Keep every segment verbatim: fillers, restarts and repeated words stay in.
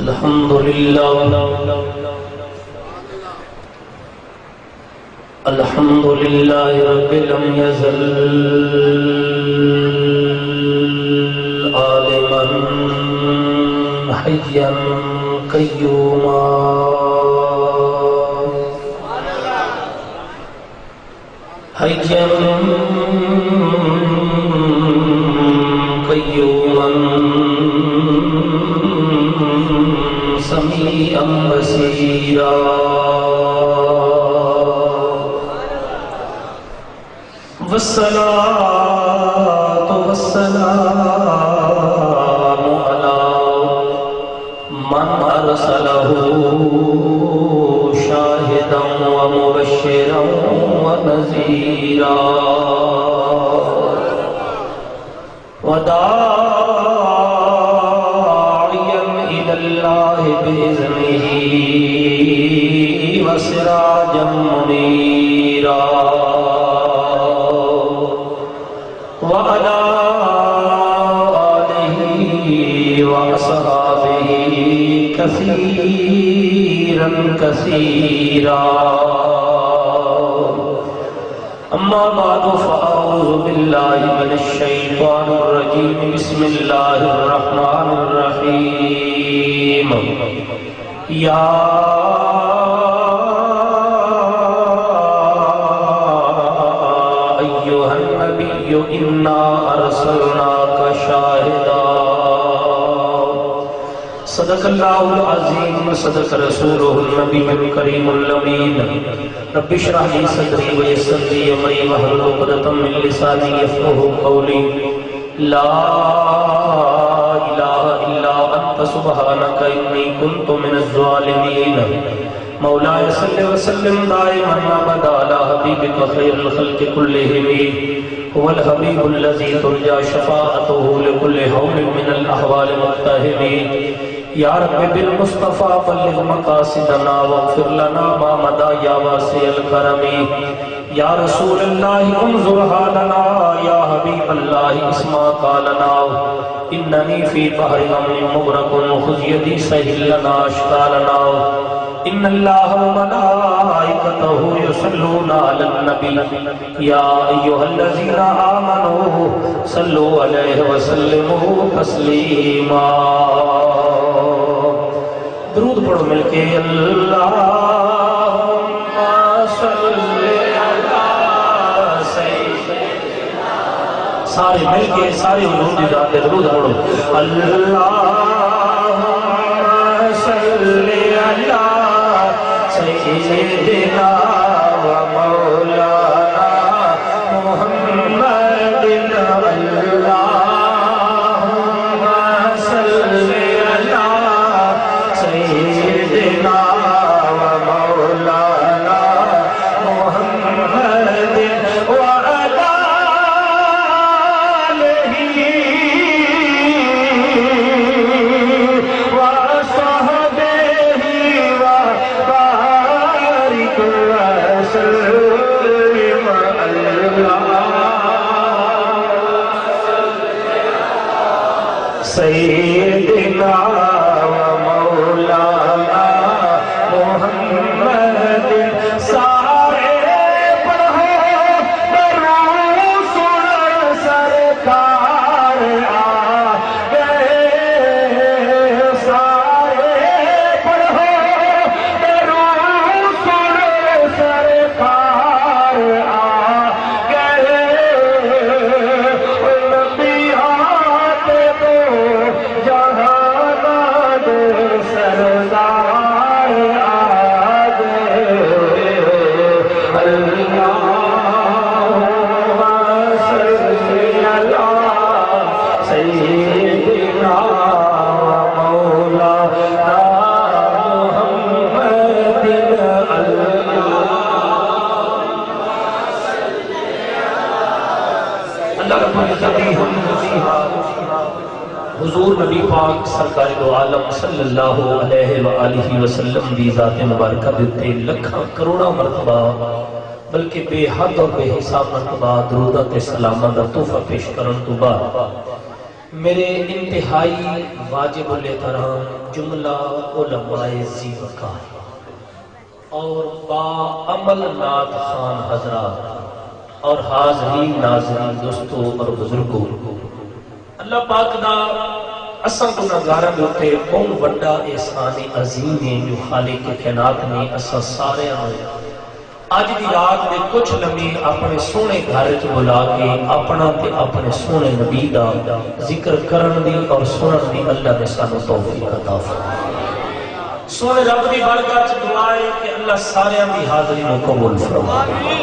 الحمد لله. الحمد لله رب لم يزل عالما حيا قيوما. حيا قيوما سميعا بصيرا. والصلاة والسلام على من أرسله شاهدا ومبشرا ونذيرا وداعيا إلى الله بإذنه وسراجا منيرا. وعلى آله وأصحابه كثيرا كثيرا. أما بعد، فأعوذ بالله من الشيطان الرجيم. بسم الله الرحمن الرحيم. يا أيها النبي إنا أرسلناك شاهدا. صدق الله العظيم، صدق رسوله النبي الكريم الأمين. رب اشرح لي صدري ويسر لي أمري واحلل عقدة من لساني يفقهوا قولي. لا إله إلا أنت سبحانك إني كنت من الظالمين. مولاي صل وسلم دائما أبدا على حبيبك خير الخلق كلهم. هو الحبيب الذي ترجى شفاعته لكل هول من الأهوال مقتحم. يا رب بالمصطفى بلغ مقاصدنا واغفر لنا ما مضى يا واسع الكرم. يا رسول الله انظر حالنا، يا حبيب الله اسمع قالنا. إنني في بحر أمن مغرق، خذ يدي سهل لنا أشكالنا. إن الله وملائكته يصلون على النبي، يا أيها الذين آمنوا صلوا عليه وسلموا تسليما. درود پڑھو مل کے، اللهم صل على سيدنا۔ سارے مل کے، سارے حضور دی ذات تے درود پڑھو۔ اللهم صل على سيدنا ومولانا محمد، اللهم صل على سيدنا ومولانا محمد وعلى آله وصحبه وبارك وسلم. اللهم سيدنا ومولانا محمد۔ سارے پڑھو درود سݨ سرکار آ ڳئے، سارے پڑھو درود سݨ سرکار آ ڳئے۔ نبیاں تے ݙو جہاناں دے سردار آ ڳئے۔ اللهم صل على سيدنا ومولانا محمد۔ اللہ رب العزت دی حضور نبی پاک سرکار دو عالم صلی اللہ علیہ وآلہ وسلم دی ذات مبارکہ دے اتے لکھاں کروڑاں مرتبہ، بلکہ بے حد اور بے حساب مرتبہ دروداں تے سلاماں دا تحفہ پیش کرݨ توں بعد، میرے انتہائی واجب الاحترام جملہ علماء ذی وقار اور باعمل نعت خوان حضرات اور حاضرین ناظرین دوستو اور بزرگو، اللہ پاک دا اساں گناہگاراں دے اتے ٻہوں وݙا احسان عظیم ہے جو خالق کائنات نے اساں ساریاں نوں اڄ دی رات دے کچھ لمحے اپݨے سوہݨے گھر وچ بلا کے اپݨا تے اپݨے سوہݨے نبی دا ذکر کرݨ دی اور سݨݨ دی اللہ نے سانوں توفیق عطا فرمائے۔ سوہݨے رب دی بارگاہ وچ دعا ہے کہ اللہ ساریاں دی حاضری نوں قبول فرمائے۔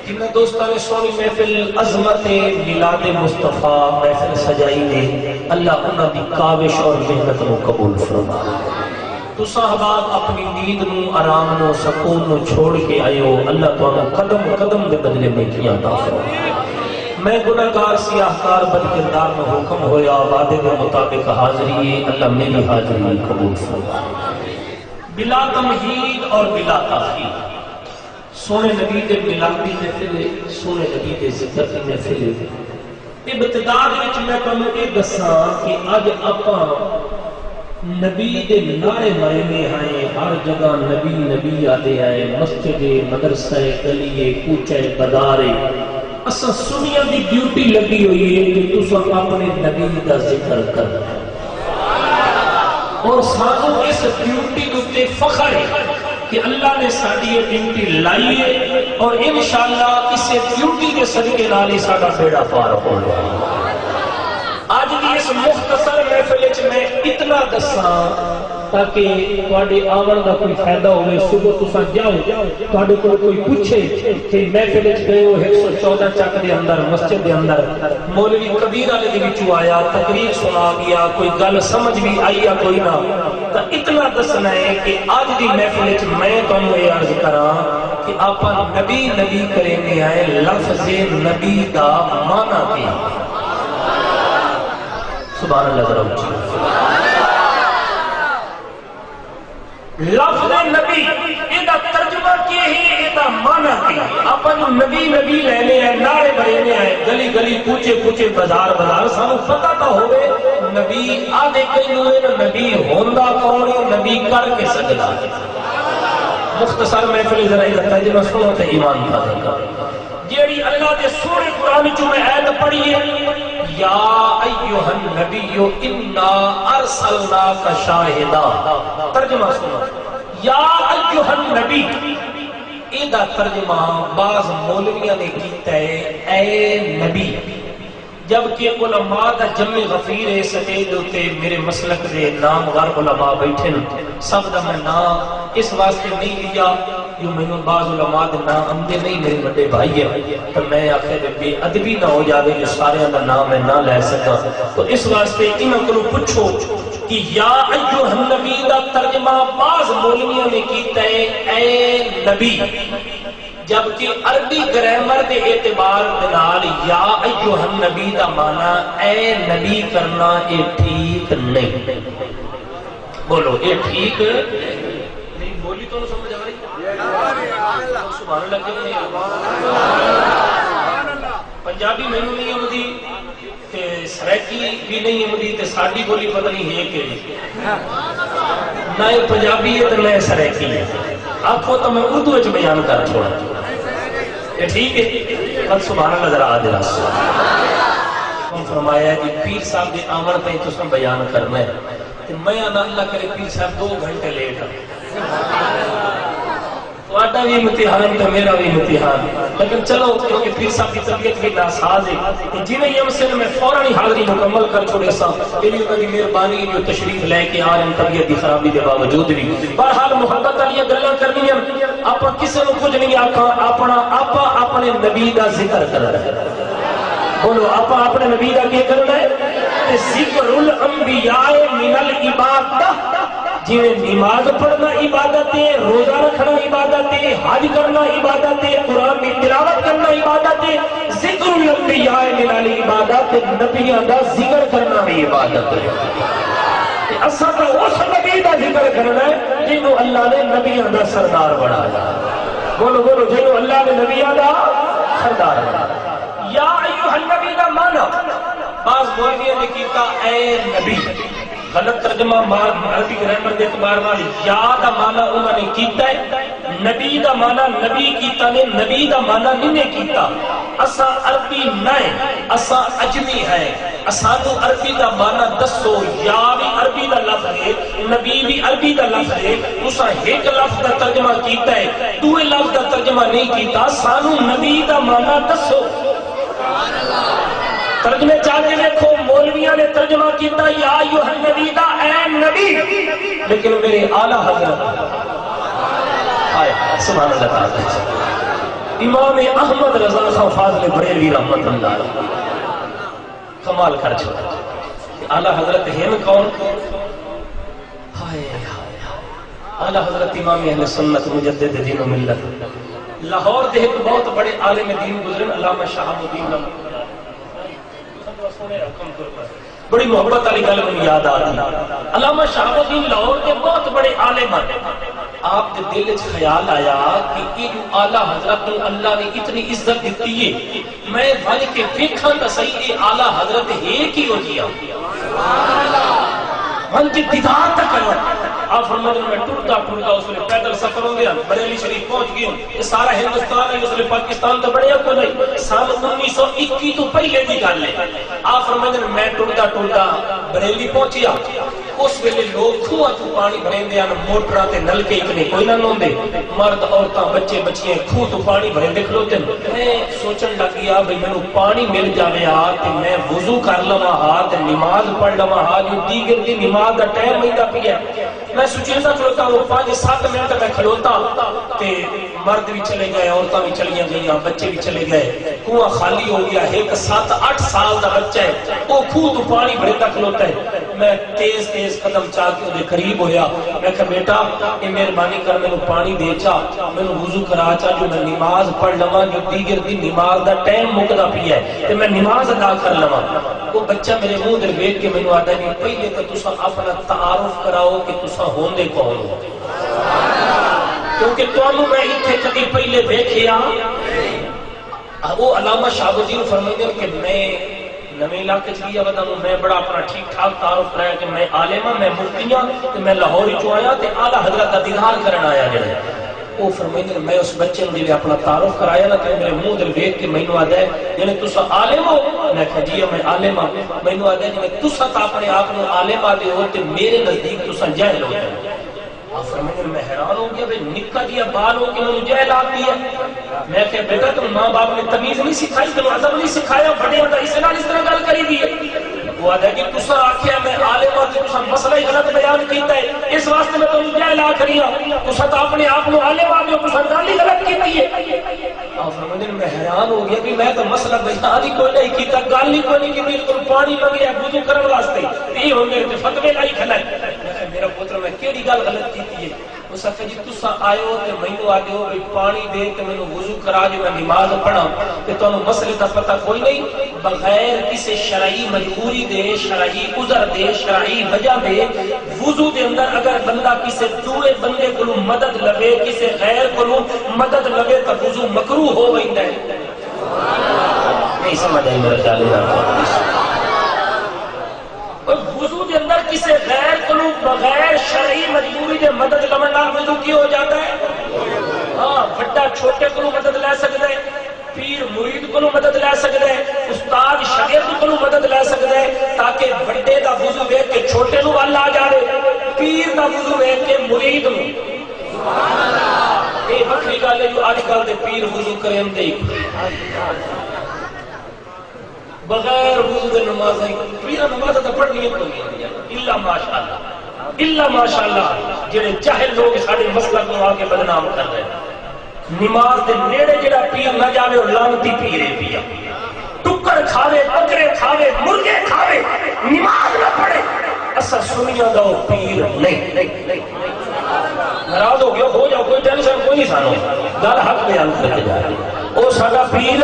جنہاں دوستاں نے سوہݨی محفل عظمت میلاد مصطفیٰ محفل سجائی ہے، اللہ انہاں دی کاوش اور محنت نوں قبول فرمائے۔ تساں احباب اپݨی نیند نوں، آرام نوں، سکون نوں چھوڑ کے آئے ہو، اللہ تہاݙوں قدم قدم دے بدلے نیکیاں عطا فرمائے۔ میں گناہگار سیاہکار بدکردار نوں حکم ہویا، وعدے دے مطابق حاضری ہے، اللہ میری حاضری قبول فرمائے۔ بلا تمہید اور بلا تاخیر سوہݨے نبی دے میلاد دی محفل ہے، سوہݨے نبی دے ذکر دی محفل ہے۔ ابتدا دے وچ میں تہانوں اے ݙساں کہ اڄ آپاں نبی دے نعرے مریندے ہائیں، ہر جگہ نبی نبی آہدے ہائیں، مسجد ہے، مدرسہ ہے، گلی ہے، کوچہ ہے، بازار ہے۔ اساں سنیاں دی ڈیوٹی لڳی ہوئی ہے کہ تساں اپݨے نبی دا ذکر کرو۔ اور سانوں اس ڈیوٹی اتے فخر ہے کہ اللہ نے ساݙی یہ ڈیوٹی لائی ہے اور انشاءاللہ اسے ڈیوٹی دے صدقے نال ہی ساݙا بیڑا پار ہووے۔ اڄ دی اس مختصر محفل وچ میں اتنا ݙساں تاکہ تہاݙے آوݨ دا کوئی فائدہ ہووے۔ صبح تساں جاؤ، تہاݙے کول کوئی پچھے کہ محفل وچ ڳئے ہو، ہک سو چودہ چک دے اندر، مسجد دے اندر، مولوی کبیر والے دے وچوں آیا، تقریر سݨا ڳیا، کوئی ڳالھ سمجھ وی آئی یا کوئی نہ، تاں اتنا ݙسݨا ہے کہ اڄ دی محفل وچ میں تہانوں اے عرض کراں کہ آپاں نبی نبی کریندے ہائیں، لفظ نبی دا معنی کی؟ سبحان اللہ، ذرا اچی۔ لفظ نبی، ایندا ترجمہ کی ہے، ایندا معنی کی ہے؟ آپاں جو نبی نبی لیندے ہیں، نعرے مریندے ہیں، گلی گلی، کوچے کوچے، بازار بازار، سانوں پتہ تاں ہووے نبی آہدے کینوں ہے، نبی ہوندا کون ہے، نبی کر کے سڳدا ہے۔ مختصر محفل ذرا ایندا ترجمہ سݨو تے ایمان تازہ کرو۔ جیڑھی اللہ دے سوہݨے قرآن چوں میں آیت پڑھی ہے، یا ایھا النبی انا ارسلناک شاہدا۔ ترجمہ سݨو، یا ایھا النبی، ایندا ترجمہ بعض مولویاں نے کیتا ہے اے نبی، جبکہ علماء دا جمع غفیر ہے، سٹیج دے اتے میرے مسلک دے نامور علماء بیٹھن، سب دا میں ناں اس واسطے نہیں لیا جو مینوں بعض علماء دے ناں آندے نہیں، میرے وݙے بھائی ہیں، تے میں آکھیا جو بے ادبی نہ ہو جاوے جو ساریاں دا ناں میں نہ لے سکاں۔ تو اس واسطے انہاں کولوں پچھو کہ یا ایھا النبی دا ترجمہ بعض مولویاں نے کیتا ہے اے نبی، جبکہ عربی گرامر دے اعتبار دے نال یا ایھا النبی دا معنی اے نبی کرنا، اے ٹھیک نہیں۔ بولو، اے ٹھیک نہیں۔ بولی تو سمجھ آ رہی؟ سبحان اللہ کیوں نہیں؟ پنجابی مینوں نہیں آندی تے سرائیکی بھی نہیں آندی تے ساݙی بولی پتہ نہیں ہے کیڑھی۔ نہ اے پنجابی ہے تے نہ اے سرائیکی ہے۔ آکھو تاں میں اردو وچ بیان کر چھوڑاں۔ اے ٹھیک ہے؟ بس سبحان اللہ ذرا آہدے رہو۔ فرمایا جی پیر صاحب دے آوݨ تائیں تساں بیان کرنا ہے۔ تے میں آہداں اللہ کرے پیر صاحب دو گھنٹے لیٹ آ۔ تہاݙا وی امتحان تے میرا وی امتحان۔ لیکن چلو، کیونکہ پیر صاحب دی طبیعت وی ناساز ہے، تے جیویں ہی امسن میں فوراً ہی حاضری مکمل کر چھوڑیساں۔ اے وی انہاں دی مہربانی ہے جو تشریف لے کے آ رہے ہیں طبیعت دی خرابی دے باوجود وی۔ بہرحال، محبت والیاں گلاں کرنیاں، آپاں کسے نوں کجھ نہیں آکھاں، اپݨا آپاں اپݨے نبی دا ذکر کرݨا ہے۔ بولو، آپاں اپݨے نبی دا کی کرݨا ہے؟ تے ذکر الانبیاء من العبادہ۔ جیویں نماز پڑھنا عبادت ہے، روزہ رکھنا عبادت ہے، حج کرنا عبادت ہے، قرآن دی تلاوت کرنا عبادت ہے، ذکر الانبیاء من العبادت، نبیاں دا ذکر کرنا وی عبادت ہے۔ تے اساں تاں اس نبی دا ذکر کرنا ہے جنوں اللہ نے نبیاں دا سردار بݨایا۔ بولو، بولو، جنوں اللہ نے نبیاں دا سردار بݨایا۔ یا ایھا النبی دا معنی بعض مولویاں نے کیتا اے نبی، غلط ترجمہ، مار عربی گرامر دے اعتبار نال یا دا معنی انہاں نے کیتا ہے، نبی دا معنی نبی کیتا نے، نبی دا معنی نی نے کیتا۔ اساں عربی نہ ہیں، اساں عجمی ہیں۔ اسانوں عربی دا معنی دسو۔ یا بھی عربی دا لفظ ہے، نبی بھی عربی دا لفظ ہے۔ تساں ہک لفظ دا ترجمہ کیتا ہے، دوئے لفظ دا ترجمہ نہیں کیتا۔ سانوں نبی دا معنی دسو۔ ترجمے چا کے دیکھو، مولویاں نے ترجمہ کیتا یا ایھا النبی دا، اے نبی، لیکن میرے اعلیٰ حضرت، آئے، سبحان اللہ تعالیٰ۔ امام احمد رضا خان فاضل بریلوی رحمت اللہ علیہ کمال کر چھوڑا۔ اعلیٰ حضرت ہن کون؟ ہائے، ہائے، ہائے۔ اعلیٰ حضرت امام اہل سنت مجدد دین و ملت، لاہور دے ہک بہت بڑے عالم دین گزرن، علامہ شہاب الدین رحمۃ اللہ۔ بڑی محبت والی گل مینوں یاد آ گئی۔ علامہ شہاب الدین لاہور دے بہت بڑے عالم ہن۔ آپ دے دل وچ خیال آیا کہ یہ جو اعلیٰ حضرت نوں اللہ نے اتنی عزت دتی ہے، میں ونج کے ویکھاں تاں صحیح، اے اعلیٰ حضرت ہے کیہو جیہا؟ ونج کے دیدار تاں کراں۔ آپ فرماندے، میں ٹردا ٹردا، اس ویلے پیدل سفر ہوندے ہن، بریلی شریف پہنچ گیوں۔ اے سارا ہندوستان ہے، اس ویلے پاکستان تاں بنیا کوئی نہیں، سن انیس سو اکی توں پہلے دی گل ہے۔ آپ فرماندے، میں ٹردا ٹردا بریلی پہنچیا۔ اس ویلے لوگ کھوہاں توں پاݨی بھریندے ہن، موٹراں تے نلکے اتنے کوئی نہ ہوندے۔ مرد، عورتاں، بچے، بچیاں کھوہ توں پاݨی بھریندے کھلوتے ہن۔ میں سوچݨ لڳ ڳیا بھئی مینوں پاݨی مل جاوے ہا تے میں وضو کر لواں ہا تے نماز پڑھ لواں ہا، جو دیگر دی نماز دا ٹائم ویندا پیا ہے۔ میں سوچینداں کھلوتا، او پنج ست منٹ میں کھلوتا تے مرد وی چلے ڳئے، عورتاں وی چلیاں ڳئیاں، بچے وی چلے ڳئے، کنواں خالی ہو ڳیا۔ ہک ست اٹھ سال دا بچہ ہے، او کھوہ توں پاݨی بھریندا کھلوتا ہے۔ میں تیز تیز قدم چا کے اودے قریب ہویا۔ میں کہا، "بیٹا، اے مہربانی کر، مینوں پاݨی دے چا، مینوں وضو کرا چا، جو میں نماز پڑھ لواں، جو دیگر دی نماز دا ٹائم مکدا پیا ہے تے میں نماز ادا کر لواں۔" او بچہ میرے منہ دے ویکھ کے مینوں آہدا ہے کہ پہلے تاں تساں اپݨا تعارف کراؤ کہ تساں ہوندے کون ہو۔ کیونکہ تانوں میں اتھے کدی پہلے ویکھیا۔ او علامہ شہاب الدین فرماندے ہن کہ میں نویں علاقے چ ڳیا ودا ہوں، میں بڑا اپݨا ٹھیک ٹھاک تعارف کرایا کہ میں عالم ہاں، میں مفتی ہاں تے میں لاہور چوں آیا تے اعلیٰ حضرت دا دیدار کرݨ آیا جڑے۔ او فرماندے ہن، میں اس بچے نوں جڑے اپݨا تعارف کرایا نا تے میرے منہ دے ویکھ کے مینوں آہدا ہے، یعنی تساں عالم ہو؟ میں کہا، "جی ہاں، میں عالم ہاں۔" مینوں آہدا ہے، "جی میں، تساں تاں اپݨے آپ نوں عالم آہدے ہو تے میرے نزدیک تساں جاہل ہو۔" آپ فرماندے ہن، میں حیران ہو ڳیا، بھئی نکا جیہا ٻال ہو کے مینوں جاہل آکھدی ہے۔ میں کہا، "بیٹا، تینوں ماں باپ نے تمیز نہیں سکھائی، تینوں ادب نہیں سکھایا، وݙیاں دا اس نال اس طرح ڳالھ کریندی ہے؟" او آہدا ہے کہ تساں آکھیا میں عالم ہاں تے تساں مسئلہ ہی غلط بیان کیتا ہے، اس واسطے میں تینوں جاہل آکھ رہی ہاں۔ تساں تاں اپݨے آپ نوں عالم آکھدے ہو، تساں ڳالھ ہی غلط کیتی ہے۔ آپ فرماندے ہن، میں حیران ہو ڳیا کہ میں تاں مسئلہ بیان ہی کوئی نہیں کیتا، ڳالھ ہی کوئی نہیں کیتی، توں پاݨی منگیا وضو کرݨ واسطے، تے ایہ ہݨ میرے تے فتوے لائی کھڑا ہے۔ میں کہا، "میرا پتر، میں کیڑھی ڳالھ غلط کیتی ہے؟" اس آکھیا، "جی تساں آئے ہو تے مینوں آہدے ہو بھئی پاݨی دے تے مینوں وضو کرا جو میں نماز پڑھاں، تے تانوں مسئلے دا پتہ کوئی نہیں؟" بغیر کسے شرعی مجبوری دے، شرعی عذر دے، شرعی وجہ دے، وضو دے اندر اگر بندہ کسے دوئے بندے کولوں مدد لوے، کسے غیر کولوں مدد لوے تاں وضو مکروہ ہو ویندا ہے۔ نہیں سمجھ آئی میرا خیال ہے۔ اور وضو دے اندر کسے غیر کولوں بغیر شرعی مجبوری دے مدد لوݨ نال وضو کی ہو جاتا ہے؟ ہاں، وݙا چھوٹے کولوں مدد لے سڳدا ہے، پیر مرید کولوں مدد لے سڳدا ہے، استاد شاگرد کولوں مدد لے سڳدا ہے، تاکہ وݙے دا وضو ویکھ کے چھوٹے نوں ول آ جاوے، پیر دا وضو ویکھ کے مرید نوں۔ اے وکھری ڳالھ ہے جو اڄ کل دے پیر وضو کریندے ہی بغیر وضو دے نمازاں ہی، پیراں نمازاں تاں پڑھنیاں ہی کوئی نہیں، الا ماشاءاللہ، الا ماشاءاللہ، جڑے جاہل لوگ ساݙے مسلک نوں آ کے بدنام کر رہے ہیں۔ نماز دے نیڑے جڑا پیر نہ جاوے، او لعنتی پیر ہے پیا۔ ٹکر کھاوے، بکرے کھاوے، مرغے کھاوے، نماز نہ پڑھے، اساں سنیاں دا او پیر نہیں۔ ناراض ہو گیا، ہو جاؤ، کوئی ٹینشن کوئی نہیں سانوں۔ گل حق بیان کر کے جا رہی ہے۔ او ساڈا پیر،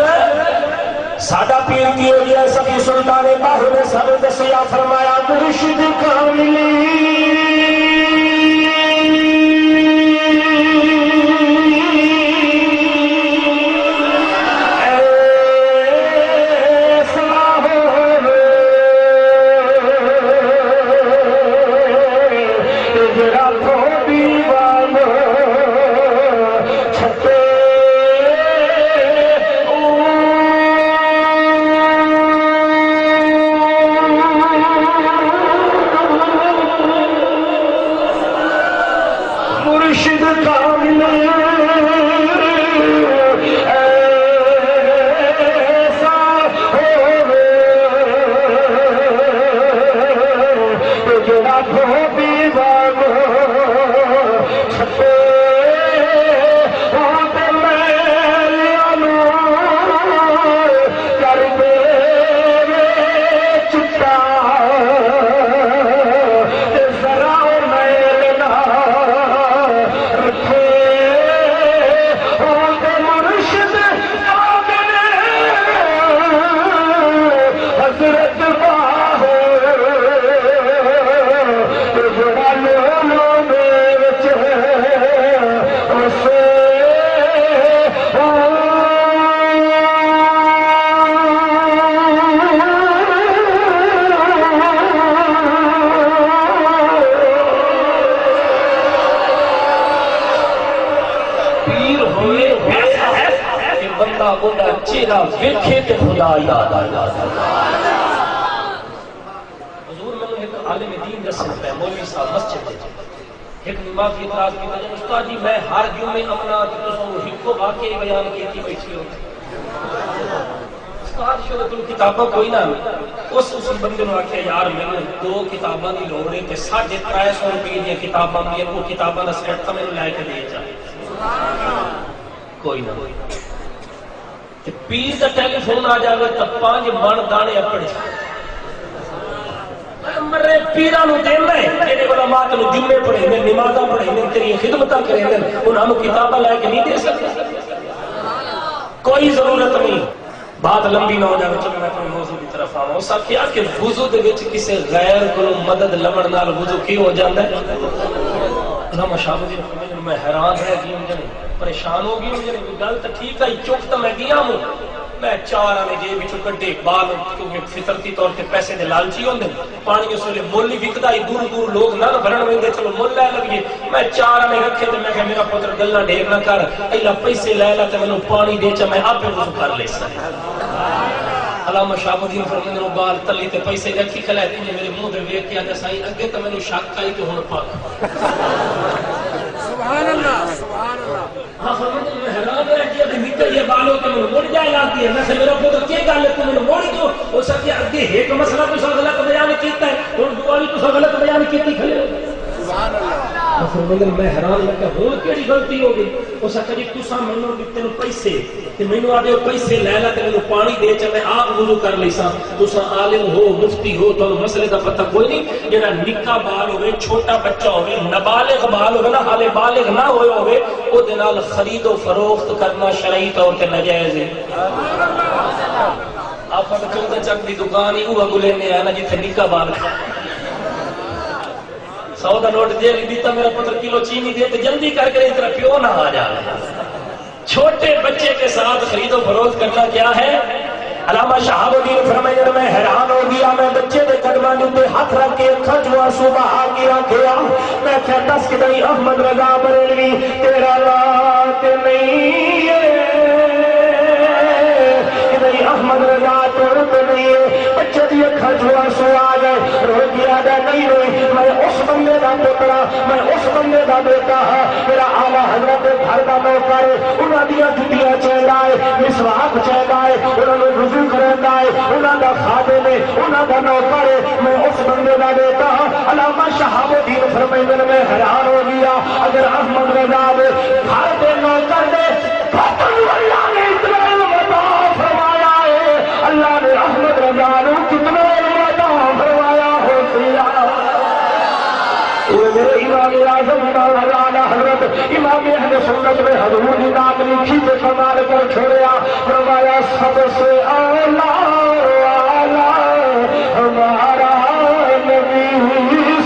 ساڈا پیر کی ہو گیا؟ سبھی سلطان بحر نے سب دسیا، فرمایا، مرشد کاملی۔ اے صلاح کامل ایسا ہووے، تے جیڑھا دھوبی وانگوں چھٹے، اوں تے میلیاں نوں کر ݙیوے چٹا، تے ذرا او میل نہ رکھے۔ اوں تے مرشد آندے نے، حضرت باہو، تے جیڑھا لولو دے وچ ہے، اسے پیر ہوئے، کہ بندہ اوندا چہرہ ویکھے تے خدا یاد آ جائے۔ حضور، مینوں ہک عالم دین ݙسدا پئے، مولوی صاحب مسجد وچ۔ ہک نمازی اعتراض کیتا، "جی استاد جی، میں ہر جمعے امنا تے تساں ہکو واقعہ بیان کیتی بیٹھے ہو۔" استاد شو توں کتاباں کوئی نہ۔ اس، اس بندے نوں آکھیا، "یار، مینوں دو کتاباں دی لوڑ ہے تے ساڑھے ترے سو روپے دیاں کتاباں بھی، او کتاباں دا سیٹ تاں مینوں لے کے دے جا۔" کوئی نہ۔ تے پیر دا ٹیلی فون آ جاوے تاں پنج من دانے اپڑے۔ مرے پیراں نوں دیندا ہے، جیڑھے علماء تینوں جمعے پڑھیندے، نمازاں پڑھیندے، تیریاں خدمتاں کریندے، انہاں نوں کتاباں لے کے نہیں دے سکدا؟ کوئی ضرورت نہیں۔ بات لمبی نہ ہو جاوے، چلو میں اپنے موضوع دی طرف آواں۔ اس آکھیا کہ وضو دے وچ کسے غیر کولوں مدد لوݨ نال وضو کی ہو جاندا ہے؟ علامہ شہاب الدین فرمیندے، میں حیران رہ ڳیوں، یعنی پریشان ہو ڳیوں، یعنی کوئی ڳالھ تاں ٹھیک آئی، چک تاں میں ڳیا ہوں، میں چار آنے جیب وچوں کڈھے، ٻال، کیونکہ فطرتی طور تے پیسے دے لالچی ہوندے، پاݨی اس ویلے مل ہی وکدا ہئی، دوروں دوروں لوگ نہ بھرݨ ویندے، چلو مل لے لڳیے۔ میں چار آنے رکھے تے میں کہیا، "میرا پتر، گلاں ڈھیر نہ کر، ایلا پیسے لے لا تے مینوں پاݨی ڈے چا، میں آپے وضو کر لیساں۔" علامہ شہاب الدین فرمیندے، او ٻال تلی تے پیسے رکھی کھڑا ہے، تینے میرے منہ تے ویکھ کے آکھیا، "سائیں، اڳے تاں مینوں شک آئی تے ہݨ پک۔" سبحان اللہ، سبحان اللہ۔ ہاں، فرمیندے، میں حیران رہ ڳیا کہ نکل یہ بالو تے مینوں مڑ جائے لاتی ہے۔ میں کہیا، "میرا پتر، کی ڳالھ ہے، توں مینوں مڑ کیوں؟" اس آکھیا، "اڳے ہک مسئلہ تساں غلط بیان کیتا ہے، ہݨ دعا وی تساں غلط بیان کیتی کھڑے ہو۔" سبحان اللہ۔ فرمیندے، میں حیران، میں کہیا، "ہݨ کیڑھی غلطی ہو ڳئی؟" اس آکھیا، "جی تساں مینوں ݙتے نے پیسے، تے مینوں آہدے ہو پیسے لے لا تے مینوں پاݨی ݙے چا، میں آپ وضو کر لیساں۔ تساں عالم ہو، مفتی ہو، تہانوں مسئلے دا پتہ کوئی نہیں؟ جیڑھا نکا ٻال ہووے، چھوٹا بچہ ہووے، نابالغ ٻال ہووے نا، حالے بالغ نہ ہویا ہووے، اودے نال خرید و فروخت کرنا شرعی طور تے ناجائز ہے۔" آپ چودہ چک دی دکان ہی اوہا ڳولیندے ہیں نا، جتھے نکا ٻال کھڑا۔ سو دا نوٹ جے ݙتا، "میرا پتر، کلو چینی دے تے جلدی کر کے، تیرا پیو نہ آ جائے۔" چھوٹے بچے کے ساتھ خرید و فروخت کرنا کیا ہے؟ علامہ شہاب الدین فرمائے، میں حیران ہو ڳیا، میں بچے دے قدماں دے اُتے ہتھ رکھ کے اکھاں چوں آنسو بہا کے آکھیا، میں آکھیا، "دس کݙاہیں احمد رضا بریلوی تیرا ناں تے نہیں ہے؟ کݙاہیں احمد رضا تیݙے تے نہیں ہے؟" بچے دی اکھاں چوں آنسو آ ڳئے، رو ڳیا، آہدا، "نہیں، نہیں، میں اس بندے دا پتر ہاں۔" میں اس بندے دا بیٹا ہاں، میرا اعلیٰ حضرت دے گھر دا نوکر ہے، انہاں دیاں جتیاں چیندا ہے، مسواک چیندا ہے، انہاں نوں وضو کریندا ہے، انہاں دا خادم ہے، انہاں دا نوکر ہے، میں اس بندے دا بیٹا ہاں۔ علامہ شہاب الدین فرمیندے نے، میں حیران ہو ڳیا، اگر احمد رضا دے گھر دے نوکر دے پتر نوں اللہ نے اتنا علم عطا فرمایا ہے، اللہ نے احمد رضا نوں کتنا علم عطا فرمایا ہو سی۔ اوہ میرے امام اعظم، امام اعلیٰ حضرت امام اہل سنت نے حضور دی نعت لکھی تے کمال کر چھوڑیا، فرمایا، سب سے اولیٰ اعلیٰ ہمارا نبی،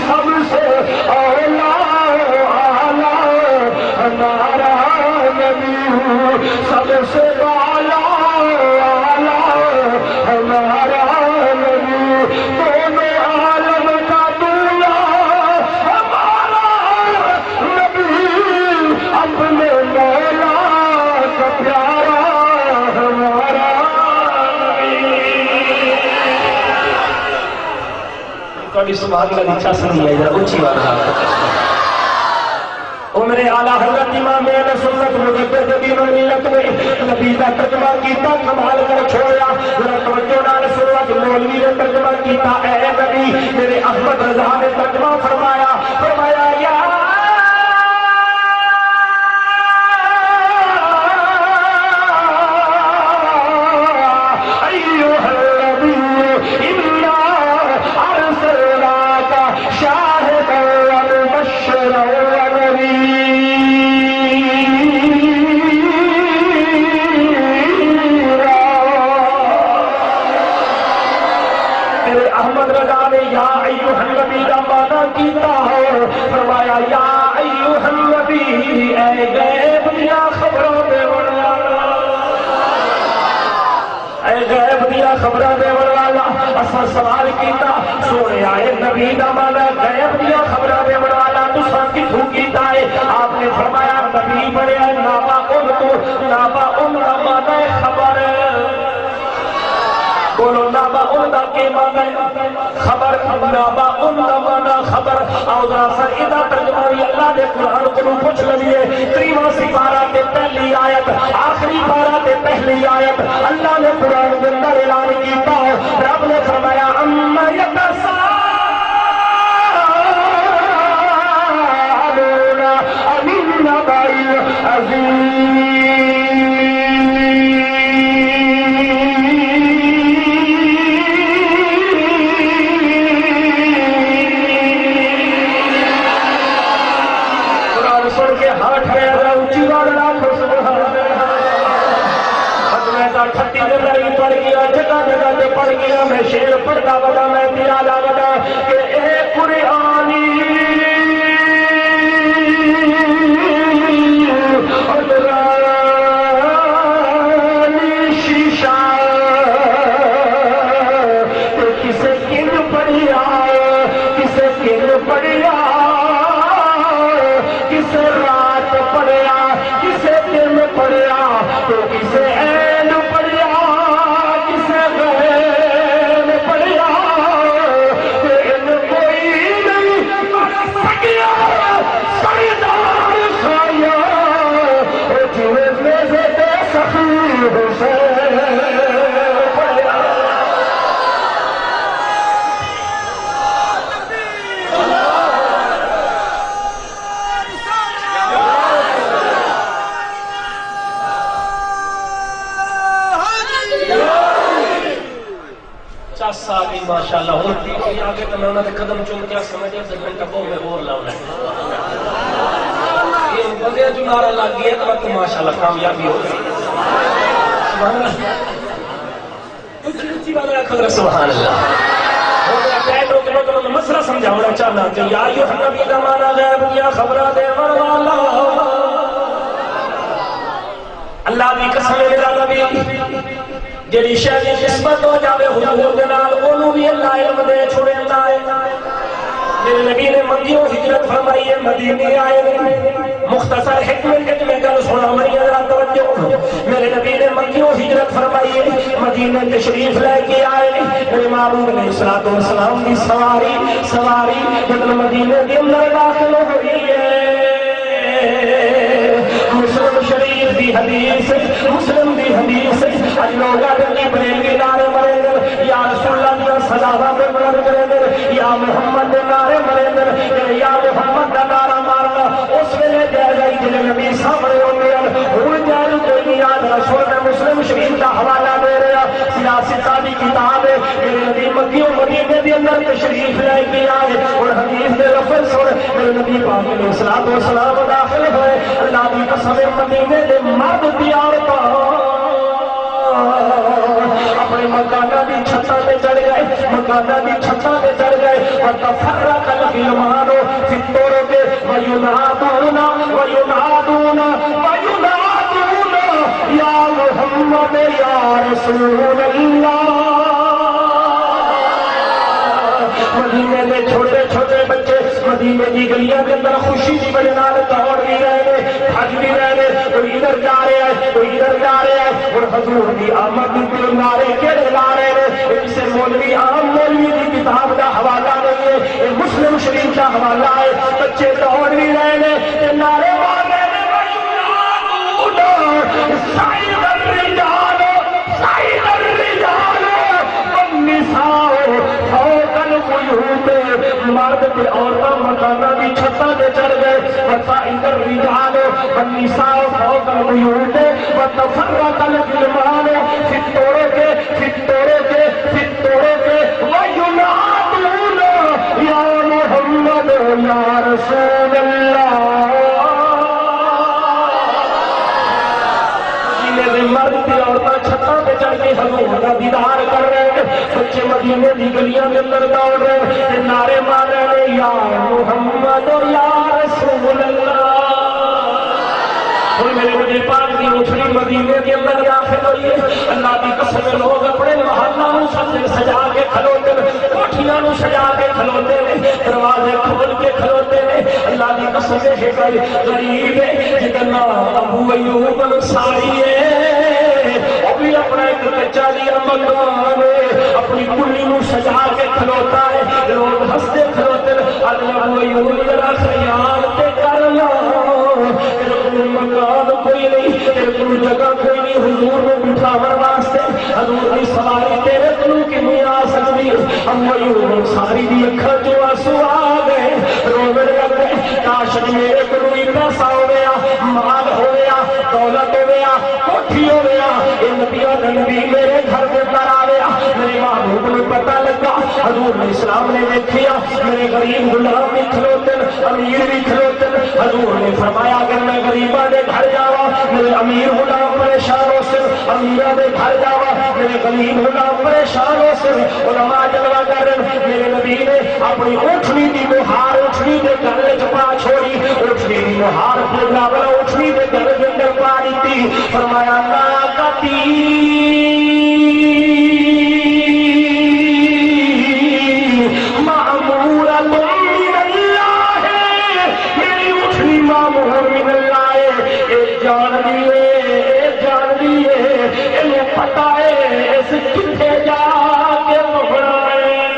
سب سے اولیٰ اعلیٰ ہمارا نبی، سب سے بالا اعلیٰ ہمارا نبی، دونوں عالم کا دولا ہمارا نبی، اپنے مولا کا پیارا ہمارا نبی۔ تہاݙی سبحان اللہ دی چس نہیں آئی، ذرا اچی آواز نال۔ او میرے اعلیٰ حضرت امام اہل سنت مجدد دین الملت نے نبی دا ترجمہ کیتا، کمال کر چھوڑیا۔ ذرا توجہ نال سنو، اج مولوی نے ترجمہ کیتا، اے نبی، میرے احمد رضا نے ترجمہ فرمایا، فرمایا، یا ایھا النبی انا ارسلناک شاہدا و مبشرا و نذیرا۔ میرے احمد رضا نے یا ایھا النبی دا معنی کیتا ہے، فرمایا، یا ایھا النبی، اے غیب دیاں خبراں ݙیوݨ والا۔ اے غیب دیاں خبراں ݙیوݨ والا، اساں سوال کیتا، سوہݨیا، اے نبی دا معنی غیب دیاں خبراں ݙیوݨ والا تساں کتھوں کیتا ہے؟ آپ نے فرمایا، نبی بݨیا نبأ توں، نبأ دا معنی ہے خبر۔ بولو، نبأ دا کی معنی ہے؟ خبر۔ نبأ دا معنی خبر۔ آؤ ذرا سر، ادا ترجمہ وی اللہ دے قرآن کولوں پچھ لویے۔ تریواں سپارہ تے پہلی آیت، آخری پارہ تے پہلی آیت، اللہ نے قرآن دے اندر اعلان کیتا۔ رب نے فرمایا، عم یتساءلون عن النبأ العظیم۔ قرآن سن کے ہاتھ پھیرا، اچی آواز نال آکھو سبحان اللہ۔ اڄ میں تاں ٹھٹی دے لڑی پڑھ ڳیا، جگہ جگہ تے پڑھ ڳیا، میں شعر پڑھدا ودا، میں پیالہ ودا کہ اے قرآن شیشہ، تے کسے کنج پڑھیا، کسے کنج پڑھیا، کسے رات پڑھیا، کسے دن پڑھیا، تے کسے عین پڑھیا، کسے غین پڑھیا، تے ان کوئی نہیں پڑھ سڳیا۔ سردار سایا، او جویں نیزے تے سخی حسین پڑھیا۔ چس آ ڳئی ماشاءاللہ۔ ہݨ ٹی وی آ ڳئے تاں میں انہاں دے قدم چم کے آکھساں، میں ݙیکھ سڳداں، ٹبو میں ہور لاوݨا ہے۔ اے ہݨ بندیاں جو نعرہ لڳ ڳیا تاں ماشاءاللہ کامیابی ہو ڳئی۔ سبحان اللہ۔ اچی اچی آواز نال آکھو ذرا سبحان اللہ۔ ہݨ ذرا ٹائٹ ہو کے میں تہاکوں مسئلہ سمجھاوݨا چاہنا کہ یا ایھا النبی دا معنی غیب دیاں خبراں ݙیوݨ والا۔ اللہ دی قسم ہے، میرا نبی، جیڑھی شے دی نسبت ہو جاوے حضور دے نال، اونوں وی اللہ علم دے چھوڑیندا ہے۔ میرے نبی نے مکیوں ہجرت فرمائی ہے، مدینے آئے نے۔ مختصر ہک منٹ وچ میں گل سݨاوݨی ہے، ذرا توجہ۔ میرے نبی نے مکیوں ہجرت فرمائی ہے، مدینے تشریف لے کے آئے نے۔ میرے محبوب علیہ الصلوۃ والسلام دی سواری، سواری جݙݨ مدینے دے اندر داخل ہوئی ہے۔ مسلم شریف دی حدیث، مسلم دی حدیث، اڄ لوگ آہدن جی بریلوی نعرے مریندن، یا رسول اللہ دیاں صداواں تے بلند کریندن، یا محمد دے نعرے مریندن، اے یا محمد دا نعرہ مارݨا اس ویلے جائز ہئی جݙے نبی سامݨے ہوندے ہن، ہݨ جائز کوئی نہیں۔ یاد رکھو، میں مسلم شریف دا حوالہ ݙے رہیا، سیاست دی کتاب ہے۔ میرے نبی مکیوں مدینے دے اندر تشریف لے کے آئے۔ ہݨ حدیث دے لفظ سݨ، میرے نبی پاک علیہ الصلوۃ والسلام داخل ہوئے۔ اللہ دی قسم، مدینے دے مرد تے عورتاں اپݨے مکاناں دی چھتاں تے چڑھ ڳئے، مکاناں دی چھتاں تے چڑھ ڳئے۔ وتفرق الغلمان فی الطرق وینادون، وینادون، وینادون، یا محمد، یا رسول اللہ۔ مدینے دے چھوٹے چھوٹے بچے مدینے دی گلیاں دے اندر خوشی دی وجہ نال دوڑ وی رہے نے، بھڄ وی رہے نے، کوئی ادھر جا رہا ہے، کوئی ادھر جا رہا ہے۔ ہݨ حضور دی آمد دے نعرے کیڑھے لا رہے نے؟ اے کسے مولوی، عام مولوی دی کتاب دا حوالہ نہیں ہے، اے مسلم شریف دا حوالہ ہے۔ بچے دوڑ وی رہے نے تے نعرے تے مرد تے عورتاں مکاناں دی چھتاں تے چڑھ ڳئے۔ فصعد الرجال والنساء فوق البیوت وتفرق الغلمان في الطرق، في الطرق، في الطرق وينادون يا محمد يا رسول الله۔ مدینے دے مرد تے عورتاں چھتاں تے چڑھ کے حضور دا دیدار کر رہے ہیں۔ بچے مدینے دی گلیاں دے اندر دوڑ رہے ہیں تے نعرے مار رہے ہیں، "یا محمد، یا رسول اللہ۔" ہن میرے نبی پاک دی اٹھڑی مدینے دے اندر داخل ہوئی ہے۔ اللہ دی قسم ہے، لوگ اپنے محلہ نوں سج-، سجا کے کھلوتے ہیں، کوٹھیاں نوں سجا کے کھلوتے ہیں، دروازے کھول کے کھلوتے ہیں۔ اللہ دی قسم ہے، ہک غریب ہے جدا نام ابو ایوب انصاری ہے، او وی اپݨا ہک کچا جیہا مکان ہے، اپݨی کلی نوں سجا کے کھلوتا ہے۔ لوگ ہسدے کھلوتے ہیں، آہدے، "ابو ایوب، ذرا خیال تے کر لا، تیرے کول مکان کوئی نہیں، تیرے کول جگہ کوئی نہیں حضور نوں بٹھاوݨ واسطے، حضور دی سواری تیرے کولوں کیویں آ سڳدی ہے؟" ابو ایوب انصاری دی اکھاں چوں آنسو آ ڳئے، رووݨ لڳ ڳئے، "کاش اڄ میرے کولوں وی پیسہ ہووے ہا، مال ہووے ہا، دولت ہووے ہا، کوٹھی ہووے ہا، اے نبیاں دا نبی میرے گھر دے اندر آوے ہا۔" میرے محبوب نوں پتہ لڳا، حضور علیہ السلام نے ویکھیا، میرے غریب غلام وی کھلوتے ہن، امیر وی کھلوتے ہن۔ حضور نے فرمایا، اگر میں غریباں دے گھر جاواں، میرے امیر غلام پریشان ہوسن، امیراں دے گھر جاواں، میرے غریب غلام پریشان ہوسن۔ علماء جلوہ گر ہن۔ میرے نبی نے اپݨی اٹھڑی دی مہار اٹھڑی دے گل وچ پا چھوڑی، اٹھڑی دی مہار پودا والا اٹھڑی دے گل دے اندر پا ݙتی۔ فرمایا، "ناقتی مأمورۃ من اللہ، میری اٹھڑی مأمور من اللہ ہے، اے جاݨدی ہے، اے جاݨدی ہے، اینوں پتہ ہے اس کتھے جا کے مہݨا ہے۔"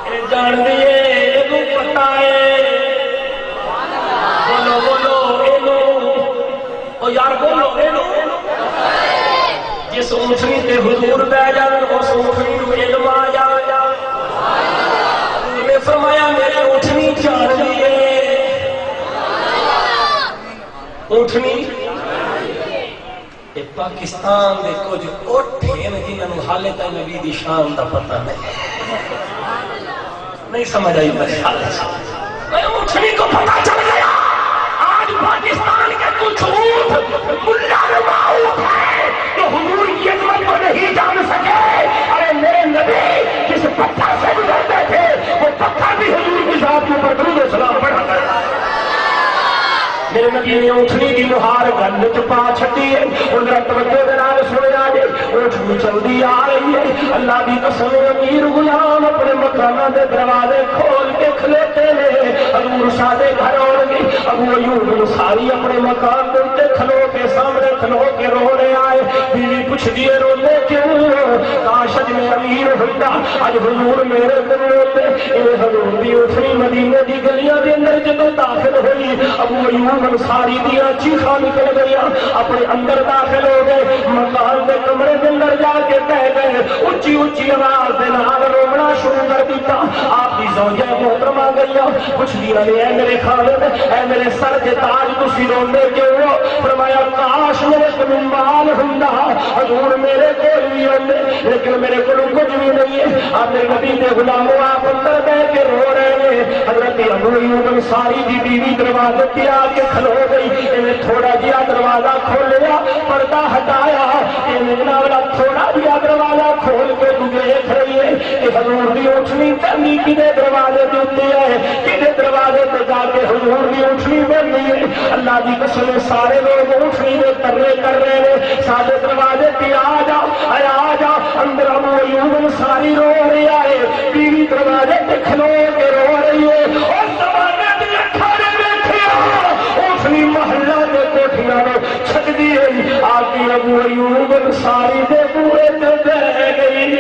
اے جاݨدی ہے، اینوں پتہ ہے۔ بولو، بولو، اینوں، او یار، بولو، اینوں۔ جس اونٹنی تے حضور ٻہہ ڄاون، اس اونٹنی نوں علم آ ڄاوے۔ حضور نے فرمایا، میری اونٹنی جاݨدی ہے۔ اونٹنی اے پاکستان دے کجھ اٹھ ہن جنہاں نوں حالے تائیں نبی دی شان دا پتہ نہیں۔ نہیں سمجھ آئی میرے خیال اچ۔ اے اٹھنی کو پتہ چل گیا۔ آج پاکستان کے کچھ اونٹ ملا نما اونٹ ہیں جو حضور کی عظمت کو نہیں جان سکے۔ ارے میرے نبی جس پتھر سے گزرتے تھے، وہ پتھر بھی حضور کی ذات کے اوپر درود و سلام پڑھا کرتا تھا۔ میرے نبی نے اٹھنی دی مہار گل وچ پا چھڈی ہے۔ ہن ذرا توجہ دے نال سنیا جے، اٹھنی چلدی آ رہی ہے۔ اللہ دی قسم، امیر غلام اپنے مکاناں دے دروازے کھول کے کھلوتے نے۔ حضور ساڈے گھر آؤ گے۔ ابو ایوب انصاری اپنے مکان دے اُتے کھلو کے، سامنے کھلو کے رو رہا ہے۔ بیوی پچھدی ہے، روندے کیوں ہو؟ کاش اج میں امیر ہوندا، اج حضور میرے کول ہوندے۔ اے حضور دی اٹھنی مدینے دی گلیاں دے اندر جدوں داخل ہوئی، ابو ایوب انصاری دیاں چیخاں نکل گئیاں، اپنے اندر داخل ہو گئے، مکان دے کمرے دے اندر جا کے بہہ گئے، اچی اچی آواز دے نال رونا شروع کر دتا۔ آپ دی زوجہ محترمہ گئیاں، پچھدیاں نے، "اے میرے خاوند، اے میرے سر دے تاج، تسی روندے کیوں ہو؟" فرمایا، "کاش میرے کول مال ہوندا، حضور میرے کول وی ہوندے، لیکن میرے کول کجھ وی نہیں ہے۔" آپ دے نبی دے غلامو، آپ اندر بہہ کے رو رہے نے۔ حضرت ابو ایوب انصاری دی بیوی دروازے تے آ کے کھلو گئی۔ انہیں تھوڑا جہا دروازہ کھولیا، پردہ ہٹایا، انہیں انہاں والا تھوڑا جہا دروازہ کھول کے ݙو ویکھ رہی ہے کہ حضور دی اٹھنی چاندی کدے دروازے دے اُتے ہے، کدے دروازے تے جا کے حضور دی اٹھنی بہندی ہے۔ اللہ دی قسم، سارے لوگ اٹھنی دے ترے کر رہے نے، "ساڈے دروازے تے آ جا، اے آ جا۔" اندر ابو ایوب انصاری رو رہا ہے، بیوی دروازے تے کھلو کے رو رہی ہے۔ اس زمانے دی اکھاں نے ویکھیا، اٹھنی محلہ دے کوٹھیاں نوں چھڈدی ہوئی آ کے ابو ایوب انصاری دے بوہے تے بہہ گئی۔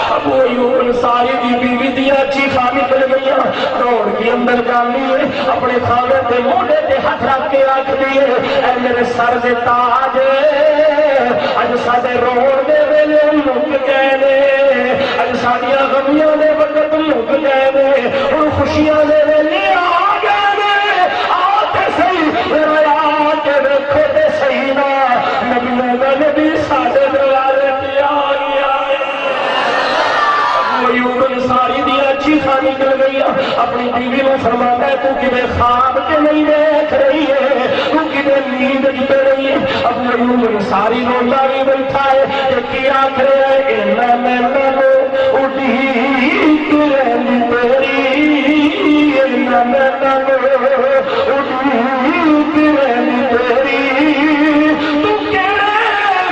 ابو ایوب انصاری دی بیوی دیاں چیخاں نکل ڳئی ہے، دوڑ کے اندر جاندی ہے، اپݨے خاوند دے موڈھے تے ہتھ رکھ کے آکھدی ہے، اے میرے سر دے تاج، اڄ ساݙے روݨ دے ویلے مک ڳئے نے، اڄ ساݙیاں غمیاں دے وقت مک ڳئے نے، ہݨ خوشیاں دے ویلے آ ڳئے نے۔ آ تے سہی، ذرا آ کے ویکھو تے سہی نا، نبیاں دا نبی ساݙے دروازے تے آ ڳیا ہے۔ ابو ایوب انصاری دیاں چیخاں نکل ڳئیاں، اپݨی بیوی نوں فرماندا ہے، توں کݙے خواب تے نہیں ݙیکھ رہی ہے، توں کݙے نیند وچ تے نہیں ہے؟ ابو ایوب انصاری روندا وی ٻیٹھا ہے تے کی آکھ رہیا ہے، انہاں میں تینوں اڈیک رہندی تیری، انہاں میں تینوں اڈیک رہندی تیری، توں کیڑھے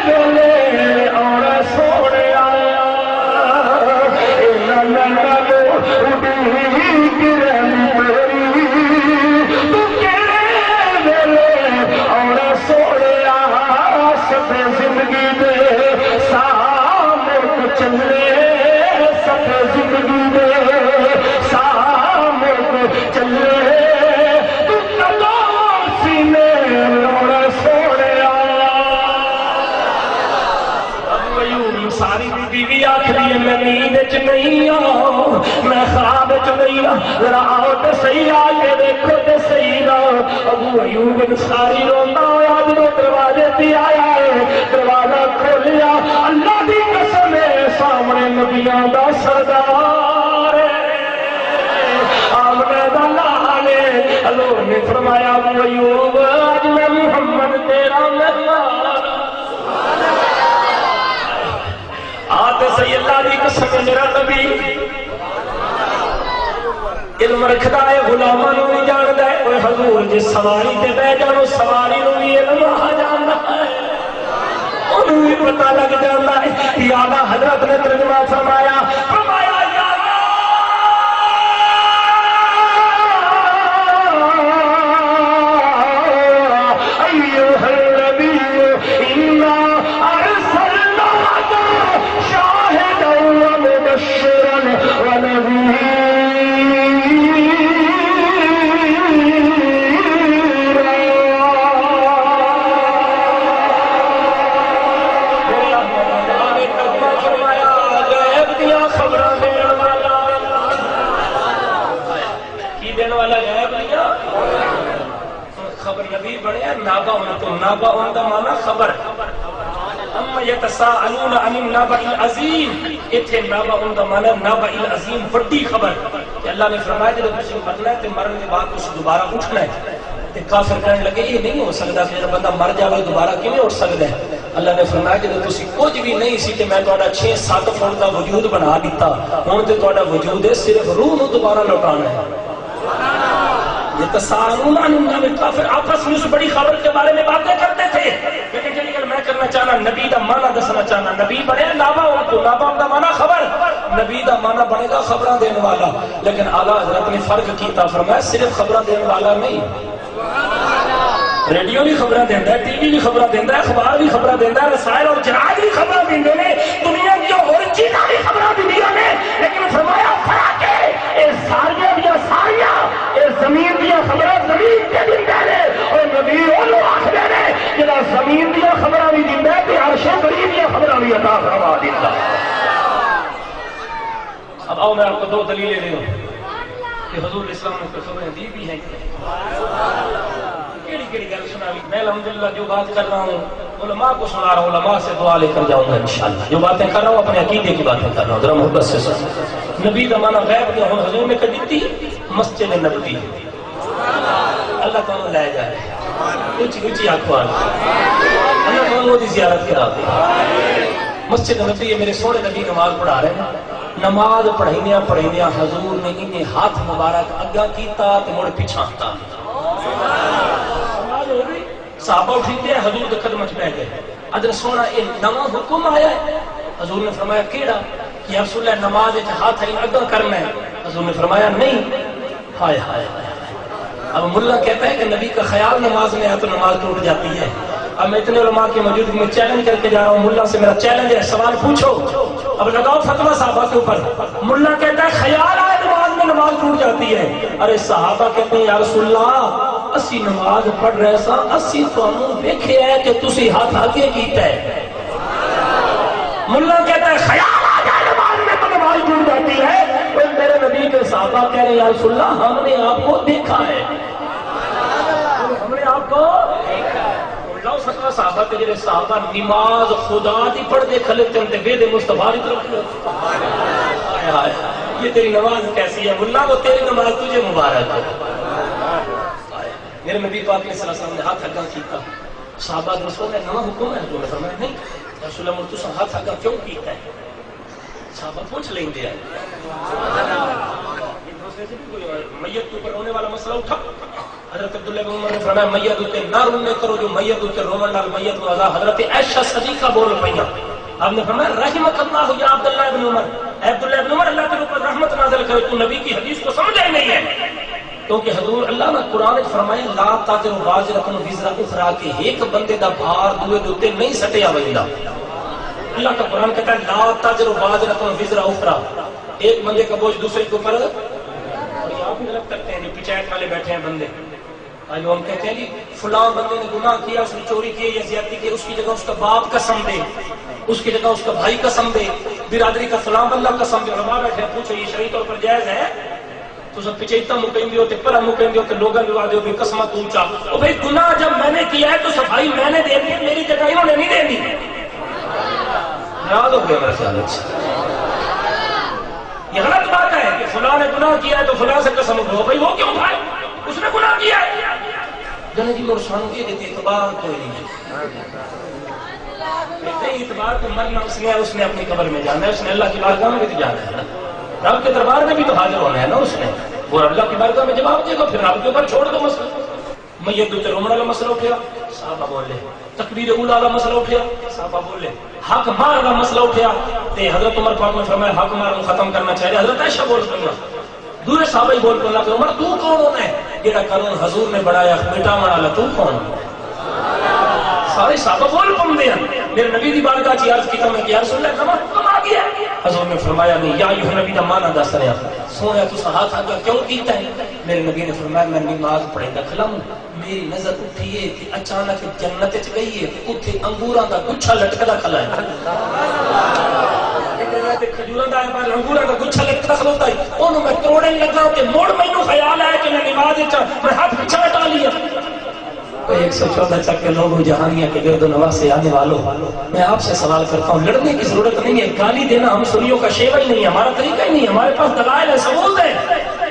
ویلے آوݨا سوہݨیا، انہاں میں تینوں اڈیک رہندی تیری، توں کیڑھے ویلے آوݨا سوہݨیا، سفر زندگی دے ساہ مک چلے، سفر زندگی دے ساہ مک چلے، توں کݙاں سینے لاوݨا سوہݨیا۔ ابو ایوب انصاری دی بیوی آکھدی ہے، میں نیند اچ نہیں ہاں، میں خواب اچ نہیں ہاں، ذرا آؤ تے صحیح، آ کے دیکھو تے صحیح نا۔ ابو ایوب انصاری روندا ہویا جدوں دروازے تے آیا ہے، دروازہ کھولیا، اللہ دی قسم ہے، سامݨے نبیاں دا سردار ہے، آمنہ دا لال ہے۔ حضور نے فرمایا، ابو ایوب، اڄ میں محمد تیرا مہمان ہاں۔ آ تے صحیح، اللہ دی قسم، میرا نبی علم رکھدا ہے، غلاماں نوں وی ڄاݨدا ہے۔ اوئے حضور، جے سواری تے ٻہہ ڄاوݨ، سواری نوں وی علم آ جاندا ہے، اونوں وی پتہ لڳ جاندا ہے۔ یا اعلیٰ حضرت نے ترجمہ فرمایا، فرمایا، یا ایھا النبی انا ارسلناک شاہدا و مبشرا و نذیرا۔ غیب دیاں خبراں ݙیوݨ والا۔ کی ݙیوݨ والا؟ غیب دیاں۔ خبر نبی بݨیا نبأ، توں نبأ دا معنی خبر۔ عم یتساءلون عن النبأ العظیم، اتھے نبأ دا معنی نبأ العظیم، وݙی خبر۔ تے اللہ نے فرمایا، جدوں تسی مرنا ہے تے مرݨ دے بعد تسی دوبارہ اٹھنا ہے۔ تے کافر کہݨ لڳے، یہ نہیں ہو سکدا کہ جڑا بندہ مر جاوے دوبارہ کیویں اٹھ سکدا ہے؟ اللہ نے فرمایا، جدوں تسی کجھ بھی نہیں سی تے میں تہاݙا چھ ست فٹ دا وجود بݨا ݙتا، ہݨ تے تہاݙا وجود ہے، صرف روح نوں دوبارہ لوٹاݨا ہے۔ یتساءلون عن النبأ، کافر آپس میں اس بڑی خبر کے بارے میں باتیں کرتے تھے، لیکن جڑی گل میں کرنا چاہنا، نبی دا معنی دسنا چاہنا۔ نبی بݨیا نبأ، نبأ دا معنی خبر، نبی دا معنی بݨے گا خبراں ݙیوݨ والا۔ لیکن اعلیٰ حضرت نے فرق کیتا، فرمایا صرف خبراں ݙیوݨ والا نہیں، ریڈیو وی خبراں ݙیندا ہے، ٹی وی وی خبراں ݙیندا ہے، اخبار وی خبراں ݙیندا ہے، رسائل اور جرائد وی خبراں ݙیندے نے، دنیا دیاں ہور چیزاں وی خبراں ݙیندیاں نے، لیکن فرمایا فرق ہے، اے ساریاں دیاں ساریاں، اے زمین دیاں خبراں زمین تے ݙیندا ہے، اور نبی اونوں آکھدے نے جڑا زمین دیاں خبراں وی ݙیندا ہے تے عرش کریم دیاں خبراں وی عطا فرما ݙیندا ہے۔ اب آؤ، میں آپ کو دو دلیلیں دے دوں کہ حضور اسلام نے کوئی خبریں دی بھی ہیں۔ کیڑی کیڑی گل سناوی؟ میں الحمدللہ جو بات کر رہا ہوں، علماء کو سنا رہا ہوں، علماء سے دعا لے کر جاؤں گا انشاءاللہ۔ جو باتیں کر رہا ہوں، اپنے عقیدے کی باتیں کر رہا ہوں، ذرا محبت سے سن۔ نبی دا معنی غیب دے، ہن حضور نے کہہ دتی، مسجد نبوی۔ اللہ تعالیٰ لے جائے۔ اچی اچی آکھو، آمین۔ اللہ تعالیٰ دی زیارت کرا دے۔ مسجد نبوی ہے، میرے سوہݨے نبی نماز پڑھا رہے ہیں۔ نماز پڑھائیندیاں پڑھائیندیاں حضور نے انہیں ہاتھ مبارک اگاں کیتا تے مڑ پچھاں کیتا۔ نماز ہو ڳئی، صحابہ اٹھیندے حضور دے قدماں چ پے ڳئے۔ آہدن، سوہݨا، اے نواں حکم آیا ہے؟ حضور نے فرمایا، کیڑھا؟ یا رسول اللہ، نماز وچ ہاتھ ایں اگاں کرنا ہے۔ حضور نے فرمایا، نہیں۔ ہائے ہائے ہائے ہائے۔ اب ملا کہتا ہے کہ نبی کا خیال نماز میں آئے تو نماز ٹوٹ جاتی ہے۔ اب میں اتنے علماء کی موجودگی میں چیلنج کر کے جا رہا ہوں، ملا سے میرا چیلنج ہے، سوال پوچھو۔ اب لگاؤ فتویٰ صحابہ کے اوپر۔ ملا کہتا ہے، خیال آئے نماز ارے صحابہ کہتے ہیں، یا رسول اللہ، اسی نماز پڑھ رہے ساں، اسی تانوں ویکھیا ہے کہ تسی ہتھ اگے کیتا ہے۔ ملا کہتا ہے، خیال آ جائے نماز میں تو نماز ٹوٹ جاتی ہے۔ تو میرے نبی کے صحابہ کہہ رہے ہیں، یا رسول اللہ، ہم نے آپ کو دیکھا ہے۔ ہم نے آپ کو ملا اس وقت صحابہ تے جڑے صحابہ نماز خدا دی پڑھ دے کھلے تن تے ویدے مصطفیٰ دی طرف کھلے۔ ہائے ہائے، یہ تیری نماز کیسی ہے؟ ملا، وہ تیری نماز تجھے مبارک ہو۔ میرے نبی پاک علیہ السلام نے ہاتھ اگاں کیتا۔ صحابہ نے اس کو نواں حکم ہے؟ حضور نے فرمایا، نہیں۔ رسول اللہ، تساں ہاتھ اگاں کیوں کیتا ہے؟ صحابہ پوچھ لیندے ہیں۔ میت کے اوپر رونے والا مسئلہ اٹھا۔ حضرت عبداللہ بن عمر نے فرمایا، میت اتے نہ رونے کرو، جو میت اتے روون نال میت نوں عذاب۔ حضرت عائشہ صدیقہ بول پئیاں۔ آپ نے فرمایا، رحمک اللہ یا عبداللہ ابن عمر، اے عبداللہ ابن عمر، اللہ تیرے اوپر رحمت نازل کرے، تو نبی کی حدیث کو سمجھا ہی نہیں ہے۔ کیونکہ حضور اللہ نے قرآن وچ فرمایا، لا تزر وازرۃ وزر اخری، کہ ایک بندے دا بھار دوے دے اتے نہیں سٹیا ویندا۔ اللہ کا قرآن کہتا ہے، لا تزر وازرۃ وزر اخری، ایک بندے کا بوجھ دوسرے کے اوپر۔ اور یہ آپ ہی غلط کرتے ہیں، جو پنچایت والے بیٹھے ہیں بندے، آج ہم کہتے ہیں جی، فلاں بندے نے گناہ کیا، اس نے چوری کی یا زیادتی کی، اس کی جگہ اس کا باپ قسم دے، اس کی جگہ اس کا بھائی قسم دے، برادری کا فلاں بندہ قسم دے۔ علماء بیٹھے ہیں، پوچھو، یہ شرعی طور پر جائز ہے؟ تساں پچھے اتنا مکیندے ہو تے پرا مکیندے ہو تے لوگاں نوں آہدے ہو بھئی قسماں توں اچا۔ او بھئی، گناہ جب میں نے کیا ہے تو صفائی میں نے دینی ہے، میری جگہ انہوں نے نہیں دینی۔ ناراض ہو گیا میرے خیال وچ۔ یہ غلط بات ہے کہ فلاں نے گناہ کیا ہے تو فلاں سے قسم اٹھاؤ۔ بھئی، وہ کیوں اٹھائے؟ اس نے گناہ کیا ہے۔ جنے جی، مڑ سانوں اے تے اعتبار کوئی نہیں۔ نہیں، اعتبار تو مرنا اس نے، اس نے اپنی قبر میں جانا ہے، اس نے اللہ کی بارگاہ میں بھی تو جانا ہے نا، رب کے دربار میں بھی تو حاضر ہونا ہے نا اس نے۔ وہ اللہ کی بارگاہ میں جواب دے گا، پھر رب کے اوپر چھوڑ دو مسئلہ۔ میت دے اتے رومن والا مسئلہ اٹھیا، صحابہ بولے۔ تکبیر اولیٰ والا مسئلہ اٹھیا، صحابہ بولے۔ حق مہر والا مسئلہ اٹھیا، تے حضرت عمر پاک نے فرمایا، حق مہر کو ختم کرنا چاہیے۔ حضرت عائشہ بول پئیاں، دوسرے صحابہ ہی بول پئے کہ عمر، تو کون ہونا ہے؟ جیڑا قانون حضور نے بنایا، مٹاوݨ والا تو کون؟ سارے صحابہ بول پوندے ہیں۔ میرے نبی دی بارگاہ چ عرض کیتا میں کہ یا رسول اللہ، نواں حکم آ گیا ہے؟ حضور نے فرمایا، نہیں، یا ایھا النبی دا معنی دس رہا۔ سوہݨیا، تساں ہتھ اگاں کیوں کیتا ہے؟ میرے نبی نے فرمایا، میں نماز پڑھیندا کھلا ہوں، میری نظر اٹھی ہے کہ اچانک جنت وچ ڳئی ہے، اتھے انگوراں دا گچھا لٹکدا کھلا ہے۔ تے کھجوراں دا، انگوراں دا گچھا لٹکدا کھلوتا ہے، اونوں میں توڑن لگا تے مڑ مینوں خیال آیا کہ میں نماز وچ ہاں، میں ہتھ پچھے ہٹا لیا۔ کوئی ایک سو چودہ چک کے لوگو، جہانیاں کے گرد و نواح سے آنے والوں، میں آپ سے سوال کرتا ہوں، لڑنے کی ضرورت نہیں ہے، گالی دینا ہم سنیوں کا شیوہ ہی نہیں ہے، ہمارا طریقہ ہی نہیں ہے، ہمارے پاس دلائل ہے، ثبوت ہے۔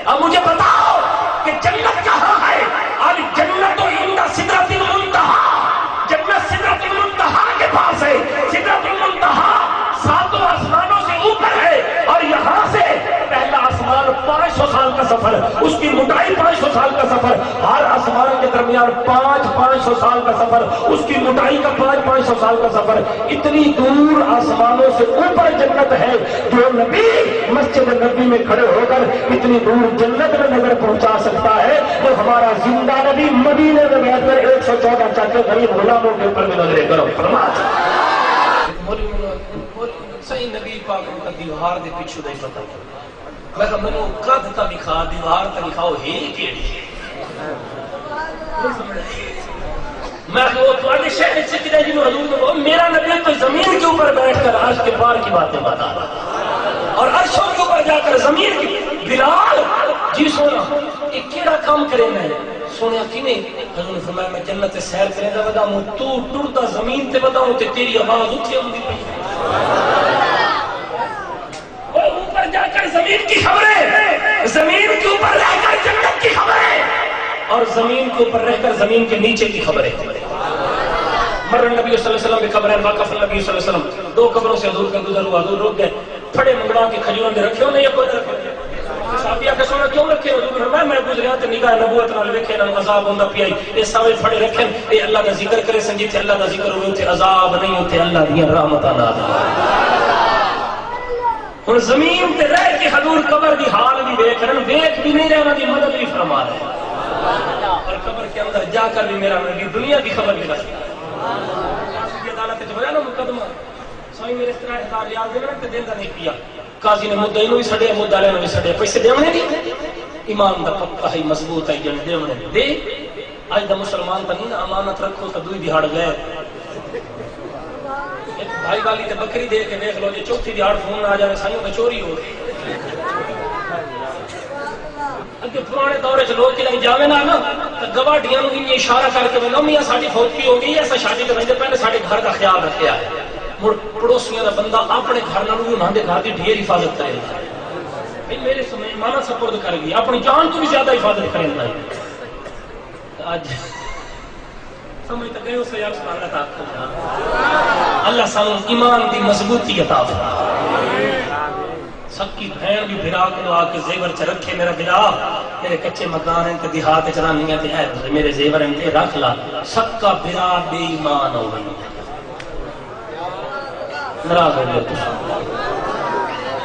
اب مجھے بتاؤ کہ جنت کہاں ہے؟ الجنت عند سدرۃ المنتہیٰ، جنت سدرۃ المنتہیٰ کے پاس ہے۔ سدرۃ المنتہیٰ ساتوں آسمانوں سے اوپر ہے، اور یہاں سے پہلا آسمان پانچ سو سال کا سفر، اس کی موٹائی پانچ سو سال کا سفر، ہر آسمان کے درمیان پانچ پانچ سو سال کا سفر، اس کی موٹائی کا پانچ پانچ سو سال کا سفر۔ اتنی دور آسمانوں سے اوپر جنت ہے، جو نبی مسجد نبوی میں کھڑے ہو کر اتنی دور جنت میں نظر پہنچا سکتا ہے، وہ ہمارا زندہ نبی مدینے میں بیٹھ کر ایک سو چودہ چاچے غریب غلاموں کے اوپر بھی نظر کرم فرما سکتا ہے۔ صحیح، نبی پاک نوں تاں دیوار دے پچھوں دا ہی پتہ۔ میں کہا، مینوں قد تاں ݙکھا، دیوار تاں ݙکھاؤ، ہے کیڑھی؟ میں کہا، وہ تہاݙے شہر وچ کدھر جنوں حضور نے کہا، میرا نبی تو زمین کے اوپر بیٹھ کر عرش کے پار کی باتیں بتا رہا ہے اور عرشوں کے اوپر جا کر زمین کی۔ بلال، جی سوہݨا، یہ کیڑھا کم کریندا ہے؟ سوہݨیا، کیویں؟ حضور نے فرمایا، میں جنت سیر کریندا ودا ہوں، تو ٹردا زمین تے ودا ہوں تے تیری آواز اتھے آندی پئی۔ وہ اوپر جا کر زمین کی خبریں، زمین کے اوپر رہ کر جنت کی خبریں، اور زمین کے اوپر رہ کر زمین کے نیچے کی خبریں۔ مر النبی صلی اللہ علیہ وسلم بقبرین، وقف النبی صلی اللہ علیہ وسلم، دو قبروں سے حضور کا گزر ہوا، حضور رک گئے، پھڑے منگوا کے کھجوراں دے رکھے ہوئے یا کوئی نہ رکھے؟ صحابی آکھیا، سوہݨا کیوں رکھے؟ حضور نے فرمایا، میں گزریا تے نگاہ نبوت نال ویکھے، انہاں نوں عذاب ہوندا پیا ہئی، اے سارے پھڑے رکھن، اے اللہ دا ذکر کرے سن، جتھے اللہ دا ذکر ہووے اتھے عذاب نہیں، اتھے اللہ دیاں رحمتاں نازل۔ ہݨ زمین تے رہ کے حضور قبر دی حال وی ویکھ رہے، ویکھ وی نہیں رہے، انہاں دی مدد وی فرما رہے۔ اور قبر کے اندر جا کر بھی میرا نبی دنیا کی خبر نہیں رکھتا۔ قاضی دی عدالت وچ ہویا نا مقدمہ، سائیں میرے اس طرح ہزار ریال دیوݨ تے دیندا نہیں پیا۔ قاضی نے مدعی نوں وی سݙیا، مدعی والے نوں وی سݙیا، پیسے ݙیوݨے نہیں۔ ایمان دا پکا ہئی، مضبوط ہئی، جݨے ݙیوݨے ݙے۔ اڄ دا مسلمان تاں نئیں نا، امانت رکھو تاں ݙوئی ݙیہاڑ غائب۔ ہک بھائی والی تے بکری دے کے ویکھ لو، جے چوتھی ݙیہاڑ فون نہ آ جاوے، سائیں، او تاں چوری ہو ڳئی۔ اڳے پراݨے دور وچ لوک کݙاہیں جاوے نا نا، تاں گواڈیاں نوں ایویں اشارہ کر کے ویندے، "میاں، ساݙی فوتگی ہو ڳئی ہے، اساں شادی تے ویندے پئے نے، ساݙے گھر دا خیال رکھیا ہے۔" مڑ پڑوسیاں دا بندہ اپݨے گھر نالوں وی انہاں دے گھر دی ڈھیر حفاظت کریندا ہے۔ بھئی، میݙے سمے امانت سپرد کر ڳئی، اپݨی جان توں وی زیادہ حفاظت کریندا ہے۔ تے اڄ سمجھ تاں ڳئے ہوسو یار، سبحان اللہ تاں آکھو۔ اللہ سانوں ایمان دی مضبوطی عطا فرمائے۔ سکی بھیݨ وی بھرا کوں آ کے زیور چ رکھے، "میرا بھرا، میݙے کچے مکان ہن تے دیہات وچ رہندی ہیں تے اے میݙے زیور ہن تے رکھ لا۔" سکا بھرا بے ایمان ہووے۔ ناراض ہو ڳئے۔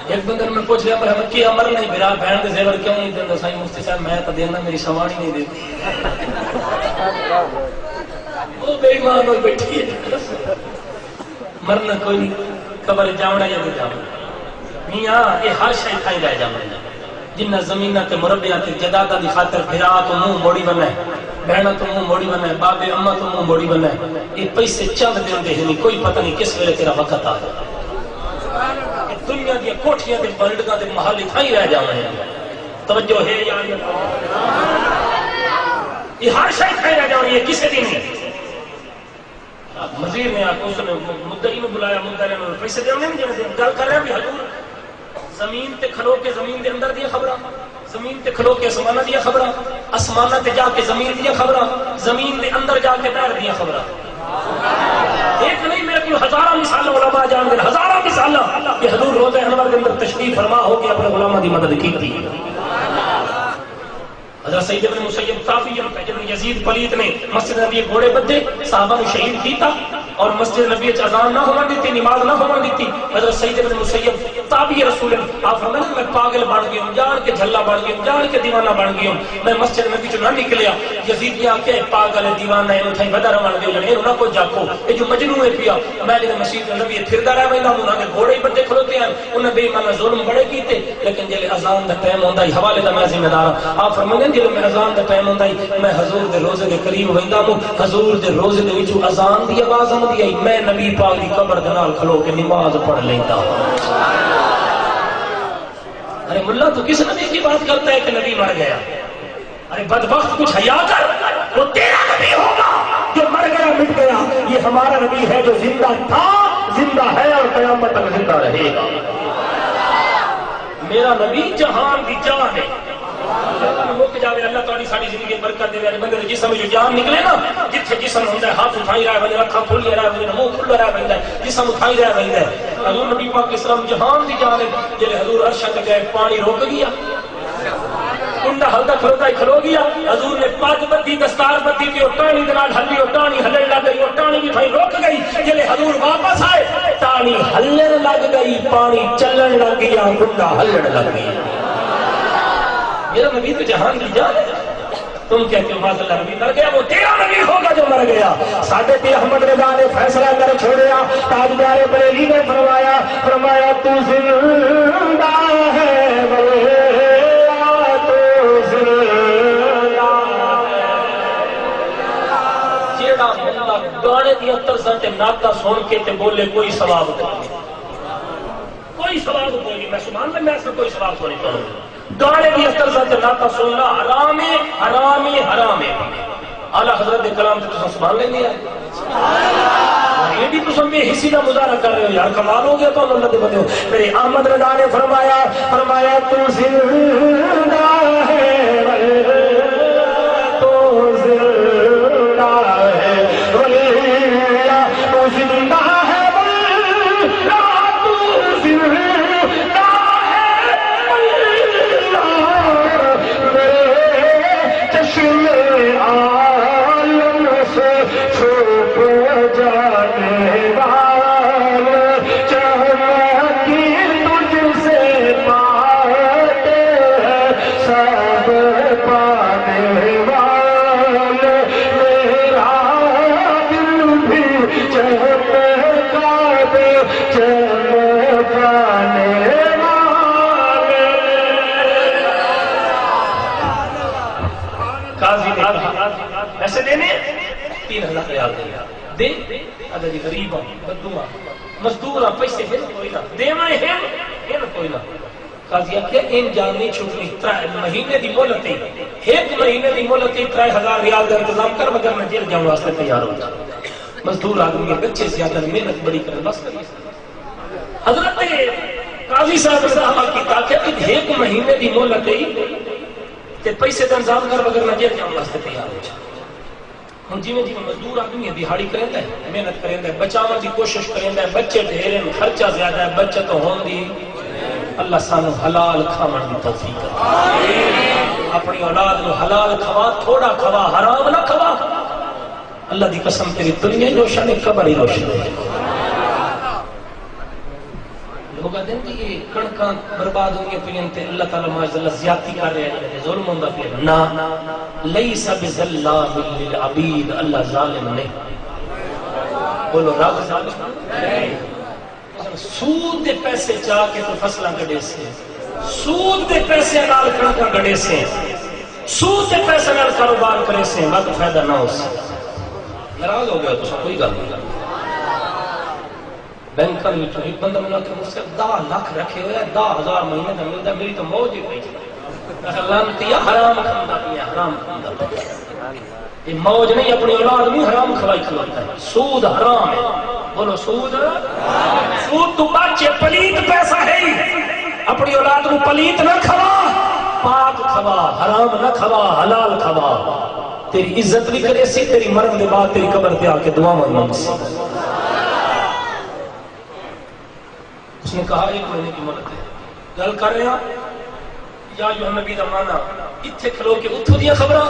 ہک بندے نوں میں پچھ لیا، پر ہمیں کیا مرنا ہی بھرا، بھیݨ دے زیور کیوں نہیں ݙیندا؟ سائیں مفتی صاحب، میں تاں ݙیندا، میݙی سواݨی نہیں ݙیندی۔ او بے ایمان ہوئی ٻیٹھی ہے۔ مرنا کوئی نہیں، قبر جاوݨا یا نہیں جاوݨا۔ میاں، اے ہر شے تھائیں رہ جاوݨا۔ جنہاں زمیناں تے مربعاں تے جائیداداں دی خاطر بھرا توں منہ موڑی ونڄے، بھیݨاں توں منہ موڑی ونڄے، بابے اماں توں منہ موڑی ونڄے، اے پیسے چند ݙینہہ دے ہن، کوئی پتہ نہیں کس ویلے تیݙا وقت آ ڳیا۔ اے دنیا دیاں کوٹھیاں تے بلڈنگاں تے محل اتھائیں رہ جاوݨے۔ توجہ ہے یا نہیں؟ اے ہر شے اتھائیں رہ جاوݨی ہے، کسے دی نہیں۔ وزیر نے آکھیا، اس نے مدعی نوں بلایا، مدعی نے پیسے ݙیوݨے نے، جیڑھے گل کر رہے ہیں، حضور زمین تے کھلو کے زمین دے اندر دیاں خبراں، زمین تے کھلو کے اسماناں دیاں خبراں، اسماناں تے جا کے زمین دیاں خبراں، زمین دے اندر جا کے بحر دیاں خبراں۔ ایک نہیں، میرے کول ہزاراں مثالاں، علماء جان دے ہزاراں مثالاں کہ حضور روضہ انور دے اندر تشریف فرما ہو کے اپݨے غلاماں دی مدد کیتی۔ حضرت سعید ابن مسیب تابعی ہن، جݙوں یزید پلیت نے مسجد نبی گھوڑے ٻدھے، صحابہ نوں شہید کیتا اور مسجد نبی وچ اذان نہ ہووݨ ݙتی، نماز نہ ہووݨ ݙتی۔ حضرت سعید ابن مسیب تابعی رسول ہن، آپ فرماندے، "میں پاگل بݨ ڳیوم، ڄاݨ کے جھلا بݨ ڳیوم، ڄاݨ کے دیوانہ بݨ ڳیوم، میں مسجد نبی چوں نہ نکلیا۔" یزید نے آکھیا، "اے پاگل ہے، دیوانہ ہے، اتھائیں ودھا رہوݨ ݙیو، ڄݨے اینوں نہ کجھ آکھو، اے جو مجنوں ہے پیا، میں جݙے مسجد نبی پھردا رہ ویندا ہم، انہاں دے گھوڑے ہی ٻدھے کھلوتے ہن۔" انہاں بے ایماناں ظلم بڑے کیتے، لیکن جیلے اذان دا ٹائم ہوندا ہی، حوالے دا میں ذمہ دار ہاں۔ آپ فرماندے، جیلے میں اذان دا ٹائم ہوندا ہی، میں حضور دے روضے دے قریب ویندا ہوں، حضور دے روضے دے وچوں اذان دی آواز آندی ہئی، میں نبی پاک دی قبر دے نال کھلو کے نماز پڑھ لیندا ہوں۔ ارے ملا، تو کس نبی کی بات کرتا ہے کہ نبی مر گیا؟ ارے بدبخت، کچھ حیا کر، وہ تیرا نبی ہوگا جو مر گیا، مٹ گیا۔ یہ ہمارا نبی ہے جو زندہ تھا، زندہ ہے اور قیامت تک زندہ رہے گا۔ میرا نبی جہان دی جان ہے۔ مک جاوے، اللہ تعالیٰ ساری زندگی برکت دے۔ بندے دے جسم وچ جان نکلے نا، جتھے جسم ہوندا ہے، ہاتھ اتھائیں رہ ویندے، اکھاں کھلیاں رہ ویندیاں، منہ کھلا رہ ویندا ہے، جسم اتھائیں رہ ویندا ہے۔ حضور نبی پاک اسلام جہان دی جان ہے۔ جیلے حضور عرش تے گئے، پانی رک گیا۔ کنڈا ہلدا کھلوتا ہی کھلو گیا۔ حضور نے پگ ٻدھی، دستار ٻدھی تے او ٹاہݨی دے نال ہلی، او ٹاہݨی ہلݨ لڳ ڳئی، او ٹاہݨی وی تھائی رک ڳئی۔ جیلے حضور واپس آئے، ٹاہݨی ہلݨ لڳ ڳئی، پاݨی چلݨ لڳ ڳیا، کنڈا ہلݨ لڳ ڳیا۔ میرا نبی تو جہان دی جان ہے۔ تم کہتے ہو معاذ اللہ نبی مر گیا، وہ تیرا نبی ہوگا جو مر گیا۔ ساڈے پیر احمد رضا نے فیصلہ کر چھوڑیا۔ تاجدار بریلی نے فرمایا، فرمایا، "تو زندہ ہے، بریلیا، تو زندہ ہے۔" جیڑھا بندہ گانے دیاں طرزاں تے نعتاں سݨ کے تے بولے، کوئی ثواب کوئی نہیں۔ کوئی ثواب کوئی نہیں۔ میں سبحان اللہ، میں اس کوئی ثواب کوئی نہیں پاؤں۔ گانے دی اثر سان جناتا سننا حرام ہے، حرام ہے، حرام ہے۔ اعلیٰ حضرت دے کلام تے تساں سبحان لیندے ہیں۔ ایڈی تساں بے حسی دا مظاہرہ کر رہے ہو یار، کمال ہو گیا تہاݙے اللہ دے بندے ہو۔ میرے احمد رضا نے فرمایا، فرمایا، تو زندہ ہے، تو زندہ ہے، ولی اللہ، تو زندہ ہے، ولی اللہ، تو زندہ چشمِ عالم سے چھپ جانے والے، چمکی تجھ سے پاتے ہیں۔ قاضی نے کہا، پیسے دینے؟ تین ہزار ریال دینے۔ دے؟ آہدا جی غریب ہاں، بدو ہاں، مزدور ہاں، پیسے ہن کوئی نہ، دیوݨے ہن، ہن کوئی نہ۔ قاضی آکھیا، ایں جان نئیں چھٹݨی، ترائے مہینے دی مہلت ہے، ہک مہینے دی مہلت ہے، ترائے ہزار ریال دا انتظام کر، وگرنہ جیل جاوݨ واسطے تیار ہو جا۔ مزدور آدمی ہے، بچے زیادہ، محنت بڑی کرن، بس کر۔ حضرت قاضی صاحب نے دعویٰ کیتا کہ توں ہک مہینے دی مہلت ہے تے پیسے دا انتظام کر، وگرنہ جیل جاوݨ واسطے تیار ہو جا۔ ہݨ جیویں جیویں مزدور آدمی ہے، دیہاڑی کریندا ہے، محنت کریندا ہے، بچاوݨ دی کوشش کریندا ہے، بچے ڈھیر ہن، خرچہ زیادہ ہے، بچت ہوندی، اللہ سانوں حلال کھاوݨ دی توفیق عطا۔ اپݨی اولاد نوں حلال کھوا، تھوڑا کھوا، حرام نہ کھوا۔ اللہ دی قسم، تیری دنیا ہی روشن ہے، قبر ہی روشن ہے۔ لوگ آہدن جی اے کݨکاں برباد ہوندیاں پئین تے اللہ تعالیٰ معاذ اللہ زیادتی کر رہا ہے، ظلم ہوندا پیا۔ نہ، لیس بظلام للعبید، اللہ ظالم نہیں۔ بولو، رب ظالم نہیں۔ سود دے پیسے چا کے تو فصلاں کڈیسے، سود دے پیسے نال کݨکاں کڈیسے، سود دے پیسے نال کاروبار کریسے، وت فائدہ نہ ہوسی۔ ناراض ہو گئے تو کوئی گل نہیں۔ بینکاں وچوں ہک بندہ ملا کے مجھ سے دہ لکھ رکھے ہوئے، دہ ہزار مہینے دا ملدا، میری تو موج ہی پئی۔ میں کہا، لعنتی آ، حرام کھاندا پیا، حرام کھاندا پیا۔ یہ موج نہیں، اپنی اولاد نہیں حرام کھوائی کھلوتا ہے۔ سود حرام ہے۔ بولو، سود، سود تو بچ، یہ پلیت پیسہ ہے ہی۔ اپنی اولاد کو پلیت نہ کھوا، پاک کھوا، حرام نہ کھوا، حلال کھوا۔ تیری عزت بھی کریسی، تیری مرن دے بعد تیری قبر تے آ کے دعاواں منگسی۔ اس نے کہا، ایک مہینے کی مہلت ہے۔ گل کر رہے ہاں، یا ایھا النبی دا معنی، اتھے کھلو کے اتھوں دیاں خبراں،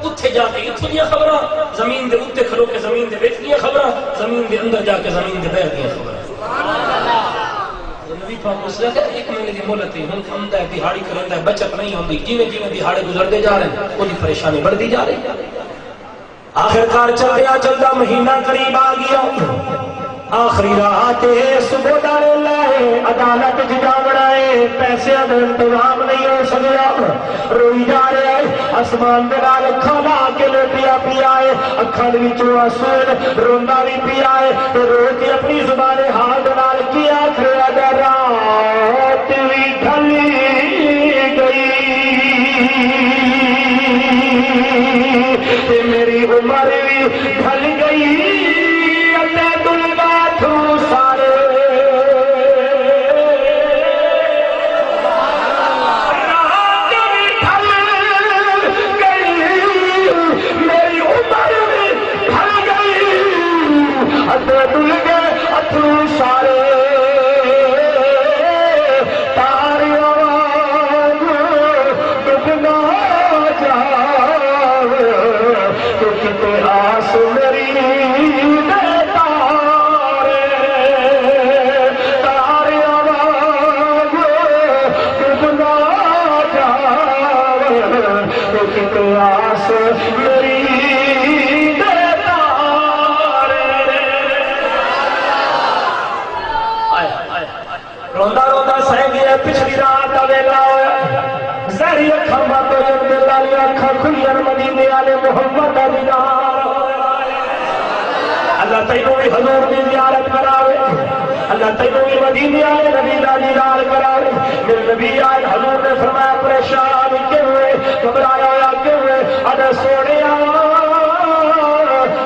اتھے جا کے اتھوں دیاں خبراں، زمین دے اتے کھلو کے زمین دے وچ دیاں خبراں، زمین دے اندر جا کے زمین دے باہر دیاں خبراں۔ نبی پاک نے آکھیا، ایک مہینے دی مہلت ہے، ہن کھاندا ہے، دیہاڑی کریندا ہے، بچت نہیں ہوندی، جیویں جیویں دیہاڑے گزردے جا رہے ہیں، اوندی پریشانی بڑھدی جا رہی ہے۔ آخر کار چلدیاں چلدا مہینہ قریب آ گیا۔ آخری رات ہے، صبح دا ویلا ہے، عدالت اچ جاوݨا ہے، پیسیاں دا انتظام نہیں ہو سڳیا۔ روئی جا رہیا ہے، اسمان دے نال اکھاں لا کے لیٹیا پیا ہے، اکھاں دے وچوں آنسو ہن، روندا وی پیا ہے، تے رو کے اپݨی زبان حال دے نال کی آکھ رہیا ہے، رات وی ڈھل ڳئی۔ تے میری عمر وی ڈھل ڳئی، اتے دنیا تھوں سارے۔ رات وی ڈھل ڳئی، میری عمر وی ڈھل ڳئی، اتے ڈھل ڳئے اتھرو سارے۔ تاریاں وانگ ڈبنا جاوے، تو کتے آس میری دے تارے۔ تاریاں وانگ ڈبنا جاوے، تو کتے آس میری دے تارے۔ روندا روندا سہہ ڳیا، پچھلی رات دا ویلا ہویا۔ زہری اکھاں بند ہوئن، دل آلیاں اکھاں کھلیاں، مدینے آلے محمد دا دیدار ہویا۔ اللہ تینوں وی حضور دی زیارت کراوے، اللہ تینوں وی مدینے آلے نبی دا دیدار کراوے۔ میرے نبی آئے، حضور نے فرمایا، پریشان کیوں ہے، گھبرایا ہویا کیوں ہے؟ آہدا، سوہݨیا،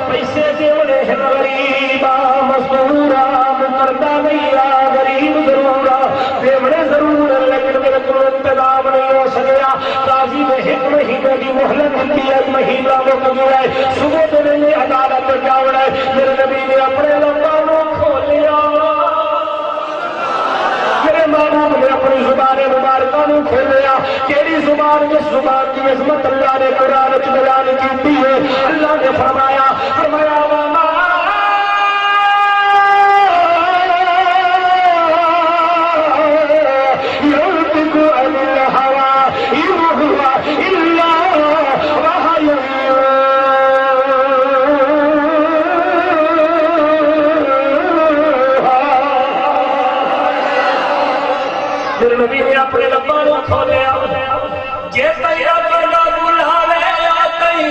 پیسے ݙیوݨے ہن، غریب آ، مزدور آ، مکردا نہیں آ، غریب ضرور آ، ݙیوݨے ضرور ہن، لیکن میرے کولوں انتظام نہیں ہو سڳیا۔ قاضی نے ہک مہینے دی مہلت ݙتی ہے، مہینہ مک ڳیا ہے، صبح دے ویلے عدالت اچ آوݨا ہے۔ میرے نبی نے اپݨے لباں نوں کھولیا، میرے محبوب نے اپݨی زبان مبارکہ نوں کھولیا۔ کیڑھی زبان؟ جس زبان دی عظمت اللہ نے قرآن وچ بیان کیتی ہے۔ اللہ نے فرمایا، فرمایا، وما ينطق عن الهوى إن هو إلا وحي يوحى۔ میرے نبی نے اپݨے لباں نوں کھولیا۔ جے تئیں رب دا بلاوے، یا تئیں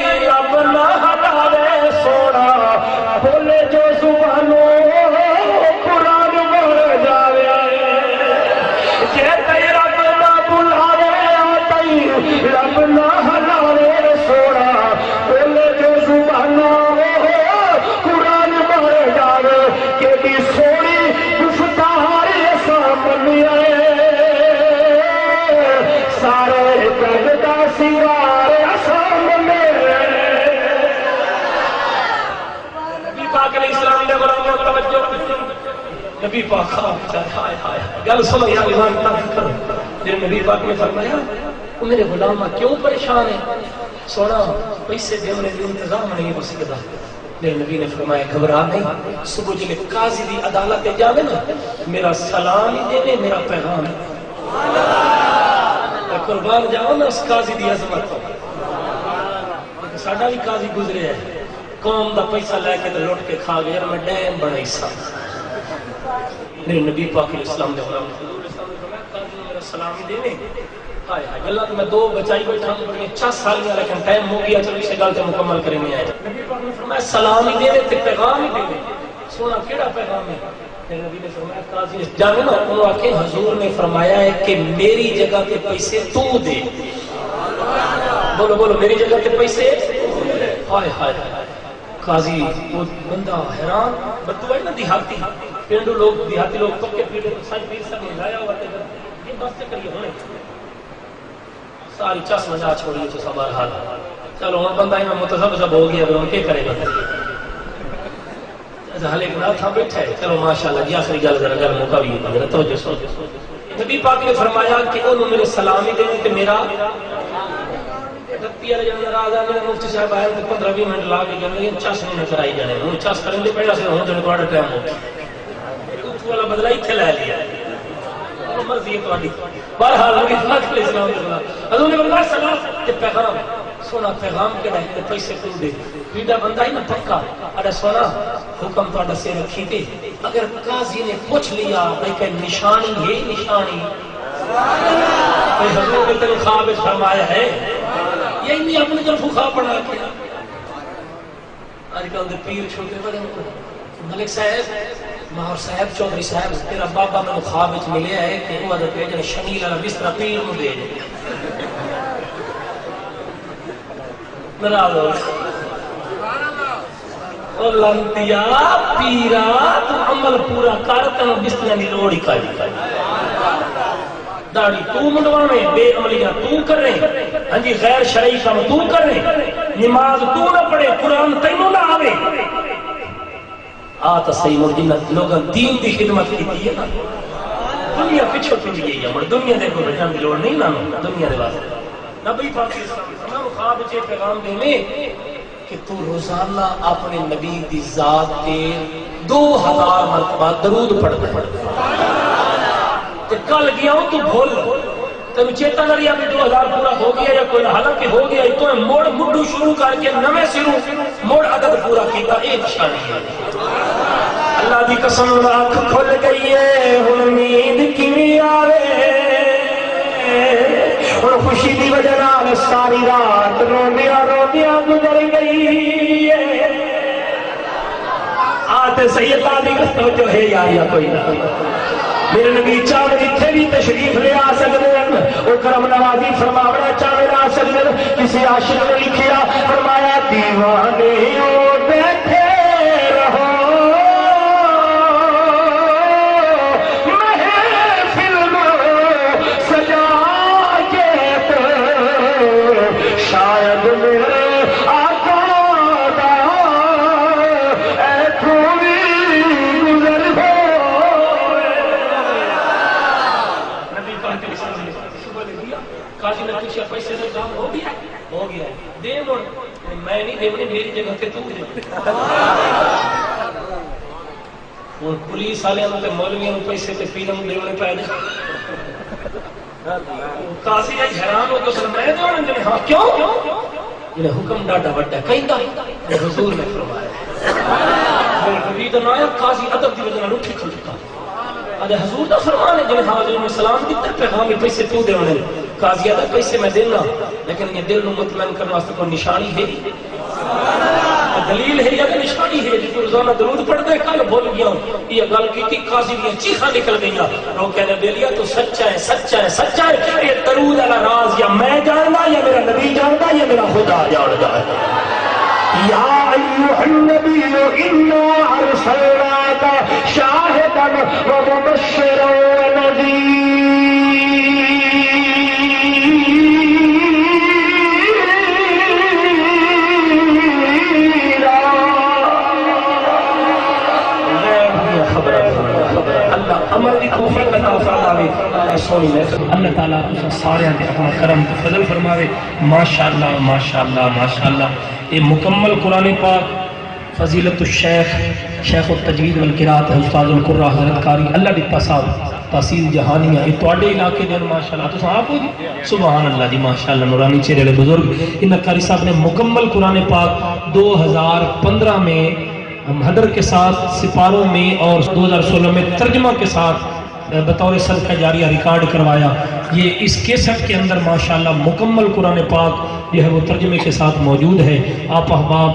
نبی پاک علیہ السلام دے غلاموں، توجہ۔ نبی پاک خواب چ آئے، ہائے ہائے، گل سنو یار، ایمان تک کرو۔ جب نبی پاک نے فرمایا، "او میرے غلام، کیوں پریشان ہے؟ سونا، پیسے دیوݨے دی انتظام نہیں ہو سکدا۔" میرے نبی نے فرمایا، "گھبرا نہیں، صبح جلے قاضی دی عدالت تے جاوے نا، میرا سلام ہی دیوے، میرا پیغام ہی۔" میں قربان جاواں میں اس قاضی دی عظمت توں۔ ساڈا بھی قاضی گزرے ہے، قوم دا پیسہ لے کے تے لٹ کے کھا گیا، میں ڈیم بنائی سا۔ میرے نبی پاک علیہ السلام دے غلام، حضور علیہ السلام نے فرمایا، "قاضی میرا سلام ہی دیوے۔" ہائے ہائے، گلاں تے میں دو بچائی بیٹھا ہوں، بڑی چس سالیاں، لیکن ٹائم ہو گیا، چلو اسے گل تے مکمل کرنے آئے۔ نبی پاک نے فرمایا، "سلام ہی دیوے تے پیغام ہی دیوے۔" سونا، کیڑا پیغام ہے؟ تے نبی نے فرمایا، "قاضی جاوے نا، انہوں آکھے، حضور نے فرمایا ہے کہ میری جگہ تے پیسے تو دے۔" بولو، بولو، "میری جگہ تے پیسے۔" ہائے ہائے ہائے۔ قاضی، وہ بندہ حیران، بدو ہے نا دیہاتی، پینڈو لوگ، دیہاتی لوگ پکے پیڑے تو سج پیر سب نے لایا ہوا تے یہ بس چکر یہ ہونے۔ ساری چس وجا چھوڑی تساں، بہرحال۔ چلو، ہݨ بندہ ایویں متذبذب ہو گیا، پھر ہݨ کے کرے بندہ؟ اچھا، ہلے ایک نہ تھا بیٹھا ہے۔ چلو، ماشاءاللہ جی، آخری گل ذرا، گل مکاوی، ذرا توجہ سن۔ نبی پاک نے فرمایا کہ انہوں میرے سلام ہی دینے تے میرا رتی والے جن ناراض آ گئے، مفتی صاحب آئے تے پندرہ ویہہ منٹ لا کے گئے، چس نہیں نظر آئی جانے، ہݨ چس کرن دے پہلے سے، ہݨ جن تھوڑا ٹائم ہو گیا۔ اتھوں والا بدلہ اتھے لے لیا۔ مرضی ہے تہاݙی۔ بہرحال، نبی پاک علیہ السلام دے غلام۔ حضور نے فرمایا، "سلام تے پیغام۔" سونا، پیغام کیڑا ہے؟ تے پیسے کیوں دے؟ ایڈا بندہ ہی نا پکا۔ اڑے سونا، حکم تہاݙا سر رکھی تے۔ اگر قاضی نے پوچھ لیا، بھئی، کوئی نشانی ہے؟ نشانی؟ بھئی، حضور نے تینوں خواب وچ فرمایا ہے؟ یا انہیں اپنی طرفوں خواب بنا کے؟ اڄ کل دے پیر چھوٹے بڑے ہوندے۔ "ملک صاحب، ماہر صاحب، چوہدری صاحب، تیرا بابا مینوں خواب وچ ملیا ہے کہ او آہدا پیا جیڑھا شمیل والا بسترا پیر نوں ݙے ݙے۔" ناراض ہو۔ او لعنتیا، پیرا، توں عمل پورا کر، تینوں بستریاں دی لوڑ ہی کائنی۔ داڑھی توں منڈواویں، بے عملیاں توں کریں، ہاں جی، غیر شرعی کم توں کریں، نماز توں نہ پڑھیں، قرآن تینوں نہ آوے۔ آ تاں صحیح، مڑ جنہاں لوگاں دین دی خدمت کیتی ہے نا، دنیا پچھوں ٹر گئی ہے، مڑ دنیا دے اگوں بھڄݨ دی لوڑ نہیں انہاں نوں، دنیا دے واسطے۔ نبی پاک صلی اللہ علیہ وسلم خواب وچ پیغام ݙیویں، کہ توں روزانہ اپݨے نبی دی ذات تے دو ہزار مرتبہ درود پڑھدا ہے۔ تے کل ڳیا ہوں توں بھل، تینوں چیتا نہ رہیا کہ دو ہزار پورا ہو گیا یا کوئی نہ، حالانکہ ہو گیا، تو مڑ مڈوں شروع کر کے نویں سروں مڑ عدد پورا کیتا، اے نشانی ہے۔ اللہ دی قسم، اکھ کھل گئی ہے، ہݨ نیند کیویں آوے؟ ہݨ خوشی دی وجہ نال ساری رات روندیاں روندیاں گزر گئی ہے۔ آ تے سید، اللہ دی قسم، توجہ ہے یار یا کوئی نہ؟ میرے نبی چاہون اتھے بھی تشریف لے آ سڳدے ہن، او کرم نوازی فرماوݨا چاہون آ سڳدے ہن۔ کسی عاشق نے لکھیا، فرمایا، "دیوانے او بیٹھے رہو، محفل سجا کے تو شاید میرے آقا دا ایتھوں وی گزر ہووے۔" نبی پاک علیہ السلام نے صبح لے دیا، قاضی نے پوچھا، "پیسے دا کام ہو گیا ہے؟" "ہو گیا ہے۔" "دے مڑ۔" "میں نہیں دیوݨے، میری جگہ تے توں دے۔" ہݨ پولیس آلیاں نوں تے مولویاں نوں پیسے تے پیراں نوں ݙیوݨے پئے نے۔ قاضی اڄ حیران ہو ڳئے، "میں ݙیوݨے؟" جنے، "ہاں۔" "کیوں؟" جنے، "حکم ݙاڈھا وݙا ہے۔" "کہیں دا؟" جنے، "حضور نے فرمایا ہے۔" میرے نبی دا ناں ہے، قاضی ادب دی وجہ نال اٹھی کھلوتا۔ آہدے، "حضور دا فرمان ہے؟" جنے، "ہاں۔" جنے، "میں سلام کیتا، پیغام ہے، پیسے توں ݙیوݨے۔" قاضی آہدا، "پیسے میں ݙینا، لیکن ایں دل نوں مطمئن کرݨ واسطے کوئی نشانی ہے؟ دلیل ہے یا نشانی ہے؟ جے توں روزانہ درود پڑھدا ہے، کل بھل ڳیا ہوں۔ ایہا ڳالھ کیتی، قاضی دیاں چیخاں نکل ڳئیاں۔ روکیا نے، "ٻیلیا، توں سچا ہے، سچا ہے، سچا ہے۔ اے درود والا راز یا میں ڄاݨدا، یا میرا نبی ڄاݨدا، یا میرا خدا ڄاݨدا ہے۔" يا أيها النبي إنا أرسلناك شاهدا ومبشرا ونذيرا۔ اللہ تعالیٰ تساں ساریاں تے اپنا کرم تے فضل فرماوے۔ ماشاءاللہ، ماشاءاللہ، ماشاءاللہ۔ اے مکمل قرآن پاک فضیلت الشیخ، شیخ التجوید والقراءت، استاذ القراء حضرت قاری اللہ ڈپا صاحب، تحصیل جہانیہ، اے تہاڈے علاقے دے ہن۔ ماشاءاللہ، تساں آپ ہو جی؟ سبحان اللہ جی، ماشاءاللہ، نورانی چہرے والے بزرگ۔ انہاں قاری صاحب نے مکمل قرآن پاک دو ہزار پندرہ میں مہدر کے ساتھ، سپاروں میں اور دو ہزار سولہ میں ترجمہ کے ساتھ بطور صدقہ جاریہ ریکارڈ کروایا۔ یہ اس کیسٹ کے اندر ماشاءاللہ مکمل قرآن پاک جو ہے وہ ترجمے کے ساتھ موجود ہے۔ آپ احباب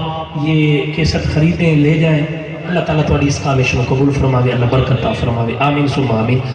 یہ کیسٹ خریدیں، لے جائیں۔ اللہ تعالیٰ تہاڈی اس کاوش نوں قبول فرماوے، اللہ برکت عطا فرماوے۔ آمین ثم آمین۔